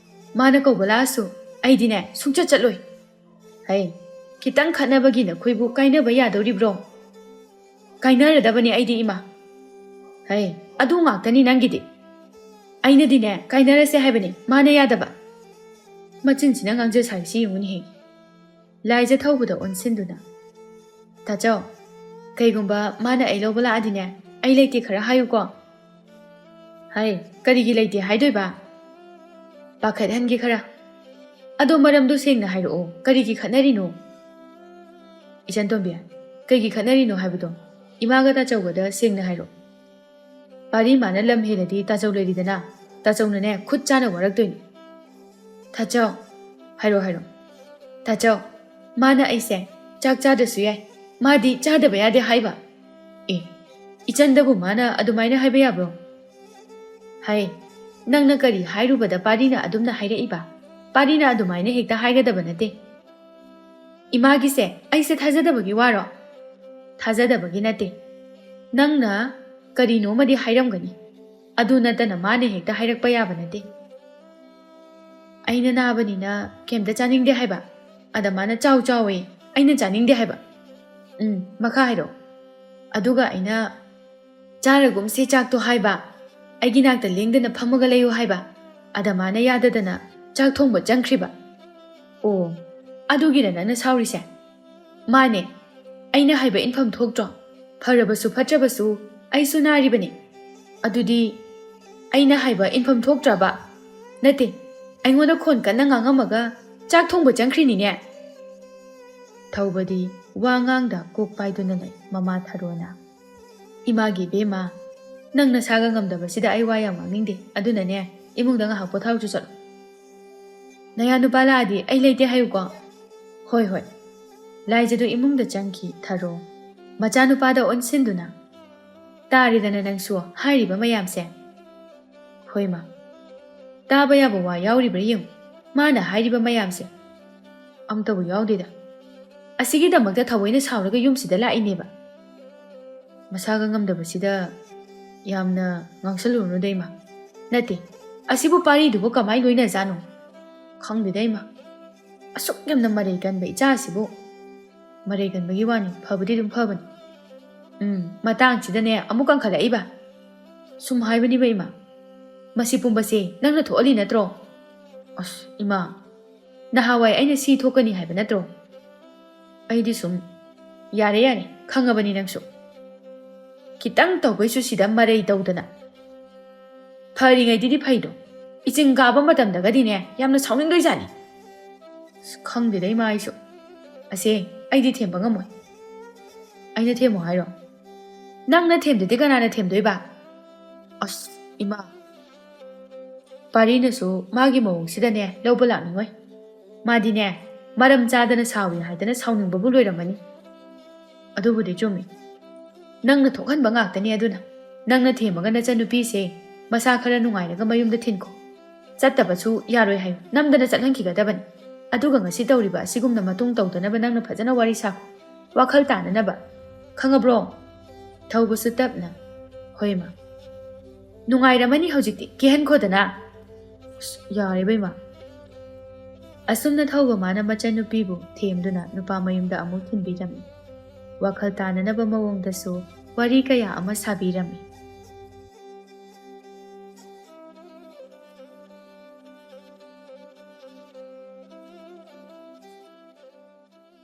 ꯃꯥꯅ ꯀꯧꯕ ꯂꯥꯛꯑꯁꯨ ꯑꯩꯗꯤꯅꯦ ꯁꯨꯡꯆꯠ ꯆꯠꯂꯣꯏ꯫" "ꯍꯩ, ꯈꯤꯇꯪ ꯈꯠꯅꯕꯒꯤ ꯅꯈꯣꯏꯕꯨ ꯀꯥꯏꯅꯕ ꯌꯥꯗꯧꯔꯤꯕ꯭ꯔꯣ?" "ꯀꯥꯏꯅꯔꯗꯕꯅꯤ ꯑꯩꯗꯤ ꯏꯃꯥ꯫" "ꯍꯩ, ꯑꯗꯨ ꯉꯥꯛꯇꯅꯤ ꯅꯪꯒꯤꯗꯤ꯫ ꯑꯩꯅꯗꯤꯅꯦ ꯀꯥꯏꯅꯔꯁꯦ ꯍꯥꯏꯕꯅꯤ, ꯃꯥꯅ ꯌꯥꯗꯕ꯫" ꯃꯆꯤꯟꯁꯤꯅ ꯉꯥꯡꯖ ꯁꯥꯔꯤꯁꯤ ꯌꯦꯡꯉꯨꯅꯦꯍꯦ꯫ ꯂꯥꯏꯖ ꯊꯧꯕꯗ ꯑꯣꯟꯁꯤꯟꯗꯨꯅ, "ꯇꯥꯆꯧ, ꯀꯩꯒꯨꯝꯕ ꯃꯥꯅ ꯑꯩ ꯂꯧꯕ ꯂꯥꯛꯑꯗꯤꯅꯦ, ꯑꯩ ꯂꯩꯇꯦ ꯈꯔ ꯍꯥꯏꯌꯨꯀꯣ꯫" "ꯍꯩ, ꯀꯔꯤꯒꯤ ꯂꯩꯇꯦ ꯍꯥꯏꯗꯣꯏꯕ?" ꯄꯥꯈꯠꯍꯟꯒꯦ ꯈꯔ꯫ ꯑꯗꯣ ꯃꯔꯝꯗꯣ ꯁꯦꯡꯅ ꯍꯥꯏꯔꯛꯑꯣ, ꯀꯔꯤꯒꯤ ꯈꯠꯅꯔꯤꯅꯣ? ꯏꯆꯟ ꯇꯣꯝꯕꯤ, ꯀꯩꯒꯤ ꯈꯠꯅꯔꯤꯅꯣ ꯍꯥꯏꯕꯗꯣ ꯏꯃꯥꯒ ꯇꯥꯆꯧꯒꯗ ꯁꯦꯡꯅ ꯍꯥꯏꯔꯛꯑꯣ꯫ ꯄꯥꯔꯤ ꯃꯥꯅ ꯂꯝ ꯍꯦꯜꯂꯗꯤ ꯇꯥꯆꯧ ꯂꯩꯔꯤꯗꯅ, ꯇꯥꯆꯧꯅꯅꯦ ꯈꯨꯠ ꯆꯥꯅ ꯋꯥꯔꯛꯇꯣꯏꯅꯤ꯫ ꯇꯥꯆꯧ, ꯍꯥꯏꯔꯣ ꯍꯥꯏꯔꯣ꯫ ꯇꯥꯆꯧ, ꯃꯥꯅ ꯑꯩꯁꯦ ꯆꯥꯛ ꯆꯥꯗ꯭ꯔꯁꯨ ꯌꯥꯏ, ꯃꯥꯗꯤ ꯆꯥꯗꯕ ꯌꯥꯗꯦ ꯍꯥꯏꯕ꯫ ꯑꯦ, ꯏꯆꯟꯗꯕꯨ ꯃꯥꯅ ꯑꯗꯨꯃꯥꯏꯅ ꯍꯥꯏꯕ ꯌꯥꯕ꯭ꯔꯣ? ꯍꯥꯏ, ꯅꯪꯅ ꯀꯔꯤ ꯍꯥꯏꯔꯨꯕꯗ ꯄꯥꯔꯤꯅ ꯑꯗꯨꯝꯅ ꯍꯥꯏꯔꯛꯏꯕ? ꯄꯥꯔꯤꯅ ꯑꯗꯨꯃꯥꯏꯅ ꯍꯦꯛꯇ ꯍꯥꯏꯒꯗꯕ ꯅꯠꯇꯦ꯫ ꯏꯃꯥꯒꯤꯁꯦ ꯑꯩꯁꯦ ꯊꯥꯖꯗꯕꯒꯤ ꯋꯥꯔꯣ? ꯊꯥꯖꯗꯕꯒꯤ ꯅꯠꯇꯦ꯫ ꯅꯪꯅ ꯀꯔꯤꯅꯣꯃꯗꯤ ꯍꯥꯏꯔꯝꯒꯅꯤ꯫ ꯑꯗꯨ ꯅꯠꯇꯅ ꯃꯥꯅ ꯍꯦꯛꯇ ꯍꯥꯏꯔꯛꯄ ꯌꯥꯕ ꯅꯠꯇꯦ꯫ ꯑꯩꯅ ꯅꯥꯕꯅꯤꯅ ꯀꯩꯝꯇ ꯆꯥꯅꯤꯡꯗꯦ ꯍꯥꯏꯕ꯫ ꯑꯗ ꯃꯥꯅ "ꯆꯥꯎ, ꯆꯥꯎꯋꯦ, ꯑꯩꯅ ꯆꯥꯅꯤꯡꯗꯦ" ꯍꯥꯏꯕ꯫ ꯎꯝ, ꯃꯈꯥ ꯍꯥꯏꯔꯛꯑꯣ꯫ ꯑꯗꯨꯒ ꯑꯩꯅ "ꯆꯥꯔꯒꯨꯝꯁꯦ ꯆꯥꯛꯇꯣ" ꯍꯥꯏꯕ, ꯑꯩꯒꯤ ꯅꯥꯛꯇ ꯂꯦꯡꯗꯅ ꯐꯝꯃꯒ ꯂꯩꯌꯨ ꯍꯥꯏꯕ, ꯑꯗ ꯃꯥꯅ ꯌꯥꯗꯗꯅ ꯆꯥꯛ ꯊꯣꯡꯕ ꯆꯪꯈ꯭ꯔꯤꯕ꯫ ꯑꯣ, ꯑꯗꯨꯒꯤꯔ ꯅꯪꯅ ꯁꯥꯎꯔꯤꯁꯦ? ꯃꯥꯅꯦ, ꯑꯩꯅ ꯍꯥꯏꯕ ꯏꯟꯐꯝ ꯊꯣꯛꯇ꯭ꯔꯣ? ꯐꯔꯕꯁꯨ ꯐꯠꯇ꯭ꯔꯕꯁꯨ ꯑꯩꯁꯨ ꯅꯥꯔꯤꯕꯅꯤ꯫ ꯑꯗꯨꯗꯤ ꯑꯩꯅ ꯍꯥꯏꯕ ꯏꯟꯐꯝ ꯊꯣꯛꯇ꯭ꯔꯕ? ꯅꯠꯇꯦ, ꯑꯩꯉꯣꯟꯗ ꯈꯣꯟ ꯀꯟꯅ ꯉꯥꯡꯉꯝꯃꯒ ꯆꯥꯛ ꯊꯣꯡꯕ ꯆꯪꯈ꯭ꯔꯤꯅꯤꯅꯦ꯫ ꯊꯧꯕꯗꯤ ꯋꯥ ꯉꯥꯡꯗ ꯀꯣꯛ ꯄꯥꯏꯗꯨꯅ ꯂꯩ ꯃꯃꯥ ꯊꯔꯣꯅ꯫ "ꯏꯃꯥꯒꯤ ꯏꯕꯦꯝꯃ, ꯅꯪ ꯅꯁꯥꯒ ꯉꯝꯗꯕꯁꯤꯗ ꯑꯩ ꯋꯥ ꯌꯥꯝ ꯉꯥꯡꯅꯤꯡꯗꯦ꯫ ꯑꯗꯨꯅꯅꯦ, ꯏꯃꯨꯡꯗ ꯉꯥꯏꯍꯥꯛ ꯄꯣꯊꯥꯎꯆꯣ ꯆꯠꯂꯣ꯫ ꯅꯌꯥ ꯅꯨꯄꯥ ꯂꯥꯛꯑꯗꯤ ꯑꯩ ꯂꯩꯇꯦ ꯍꯥꯏꯌꯨꯀꯣ꯫" "ꯍꯣꯏ, ꯍꯣꯏ꯫" ꯂꯥꯏꯖꯗꯨ ꯏꯃꯨꯡꯗ ꯆꯪꯈꯤ ꯊꯔꯣ, ꯃꯆꯥꯅꯨꯄꯥꯗ ꯑꯣꯟꯁꯤꯟꯗꯨꯅ꯫ "ꯇꯥꯔꯦꯗꯅ ꯅꯪꯁꯨ ꯍꯥꯏꯔꯤꯕ ꯃꯌꯥꯝꯁꯦ꯫" "ꯍꯣꯏ ꯃꯥ, ꯇꯥꯕ ꯌꯥꯕ ꯋꯥ ꯌꯥꯎꯔꯤꯕ꯭ꯔꯥ ꯌꯦꯡꯉꯨ ꯃꯥꯅ ꯍꯥꯏꯔꯤꯕ ꯃꯌꯥꯝꯁꯦ꯫" "ꯑꯝꯇꯕꯨ ꯌꯥꯎꯗꯦꯗ꯫ ꯑꯁꯤꯒꯤꯗꯃꯛꯇ ꯊꯑꯣꯏꯅ ꯁꯥꯎꯔꯒ ꯌꯨꯝꯁꯤꯗ ꯂꯥꯛꯏꯅꯦꯕ꯫" "ꯃꯁꯥꯒ ꯉꯝꯗꯕꯁꯤꯗ ꯌꯥꯝꯅ ꯉꯥꯡꯁꯜꯂꯨꯔꯅꯨꯗ ꯏꯃꯥ꯫" "ꯅꯠꯇꯦ, ꯑꯁꯤꯕꯨ ꯄꯥꯔꯤꯗꯨꯕꯨ ꯀꯃꯥꯏ ꯂꯣꯏꯅꯖꯥꯠꯅꯣ? ꯈꯪꯗꯦꯗ ꯏꯃꯥ, ꯑꯁꯨꯛ ꯌꯥꯝꯅ ꯃꯔꯩ ꯀꯟꯕ ꯏꯆꯥ ꯑꯁꯤꯕꯨ꯫" "ꯃꯔꯩ ꯀꯟꯕꯒꯤ ꯋꯥꯅꯤ, ꯐꯕꯗꯤ ꯑꯗꯨꯝ ꯐꯕꯅꯤ꯫" "ꯎꯝ, ꯃꯇꯥꯡꯁꯤꯗꯅꯦ ꯑꯃꯨꯛ ꯀꯟꯈꯠꯂꯛꯏꯕ꯫" "ꯁꯨꯝ ꯍꯥꯏꯕꯅꯤꯕ ꯏꯃꯥ, ꯃꯁꯤ ꯄꯨꯝꯕꯁꯦ ꯅꯪꯅ ꯊꯣꯛꯍꯜꯂꯤ ꯅꯠꯇ꯭ꯔꯣ?" "ꯑꯁ ꯏꯃꯥ, ꯅꯍꯥꯟꯋꯥꯏ ꯑꯩꯅ ꯁꯤ ꯊꯣꯛꯀꯅꯤ ꯍꯥꯏꯕ ꯅꯠꯇ꯭ꯔꯣ?" "ꯑꯩꯗꯤ ꯁꯨꯝ꯫" "ꯌꯥꯔꯦ, ꯌꯥꯔꯦ, ꯈꯪꯉꯕꯅꯤ ꯅꯪꯁꯨ꯫ ꯈꯤꯇꯪ ꯇꯧꯕꯩꯁꯨ ꯁꯤꯗ ꯃꯔꯩ ꯇꯧꯗꯅ꯫ ꯐꯔꯤꯉꯩꯗꯨꯗꯤ ꯐꯩꯗꯣ, ꯏꯆꯤꯡ ꯀꯥꯕ ꯃꯇꯝꯗꯒꯗꯤꯅꯦ, ꯌꯥꯝꯅ ꯁꯥꯎꯅꯤꯡꯗꯣꯏꯖꯥꯠꯅꯤ꯫ ꯑꯁ, ꯈꯪꯗꯦꯗ ꯏꯃꯥ, ꯑꯩꯁꯨ꯫ ꯑꯁꯦ, ꯑꯩꯗꯤ ꯊꯦꯝꯕ ꯉꯝꯃꯣꯏ꯫ ꯑꯩꯅ ꯊꯦꯝꯃꯣ ꯍꯥꯏꯔꯣ? ꯅꯪꯅ ꯊꯦꯝꯗꯗꯤ ꯀꯅꯥꯅ ꯊꯦꯝꯗꯣꯏꯕ? ꯑꯁ, ꯏꯃꯥ꯫ ꯄꯥꯔꯤꯅꯁꯨ ꯃꯥꯒꯤ ꯃꯑꯣꯡꯁꯤꯗꯅꯦ ꯂꯧꯕ ꯂꯥꯛꯅꯤꯡꯉꯣꯏ꯫ ꯃꯥꯗꯤꯅꯦ, ꯃꯔꯝ ꯆꯥꯗꯅ ꯁꯥꯎꯏ ꯍꯥꯏꯗꯅ ꯁꯥꯎꯅꯤꯡꯕꯕꯨ ꯂꯣꯏꯔꯝꯃꯅꯤ꯫ ꯑꯗꯨꯕꯨꯗꯤ ꯆꯨꯝꯃꯤ꯫ ꯅꯪꯅ ꯊꯣꯛꯍꯟꯕ ꯉꯥꯛꯇꯅꯤ ꯑꯗꯨꯅ꯫ ꯅꯪꯅ ꯊꯦꯝꯃꯒ ꯅꯆꯟꯅꯨꯄꯤꯁꯦ ꯃꯁꯥ ꯈꯔ ꯅꯨꯡꯉꯥꯏꯔꯒ ꯃꯌꯨꯝꯗ ꯊꯤꯟꯈꯣ꯫ ꯆꯠꯇꯕꯁꯨ ꯌꯥꯔꯣꯏ ꯍꯥꯏꯌꯨ꯫ ꯅꯝꯗꯅ ꯆꯠꯍꯟꯈꯤꯒꯗꯕꯅꯤ꯫ ꯑꯗꯨꯒ ꯉꯁꯤ ꯇꯧꯔꯤꯕ ꯑꯁꯤꯒꯨꯝꯅ ꯃꯇꯨꯡ ꯇꯧꯗꯅꯕ ꯅꯪꯅ ꯐꯖꯅ ꯋꯥꯔꯤ ꯁꯥꯈꯣ꯫ ꯋꯥꯈꯜ ꯇꯥꯅꯅꯕ꯫ ꯈꯪꯉꯕ꯭ꯔꯣ? ꯊꯧꯕꯁꯨ ꯇꯞꯅ꯫ ꯍꯣꯏ, ꯃꯥ꯫ ꯅꯨꯡꯉꯥꯏꯔꯝꯃꯅꯤ ꯍꯧꯖꯤꯛꯇꯤ꯫ ꯀꯦꯍꯟꯈꯣꯗꯅ꯫ ꯑꯁ, ꯌꯥꯔꯦ, ꯕꯦꯝꯃ꯫ ꯑꯁꯨꯝꯅ ꯊꯧꯕ ꯃꯥꯅ ꯃꯆꯟꯅꯨꯄꯤꯕꯨ ꯊꯦꯝꯗꯨꯅ ꯅꯨꯄꯥ ꯃꯌꯨꯝꯗ ꯑꯃꯨꯛ ꯊꯤꯟꯕꯤꯔꯝꯃꯤ꯫ ꯋꯥꯈꯜ ꯇꯥꯅꯅꯕ ꯃꯑꯣꯡꯗꯁꯨ ꯋꯥꯔꯤ ꯀꯌꯥ ꯑꯃ ꯁꯥꯕꯤꯔꯝꯃꯤ꯫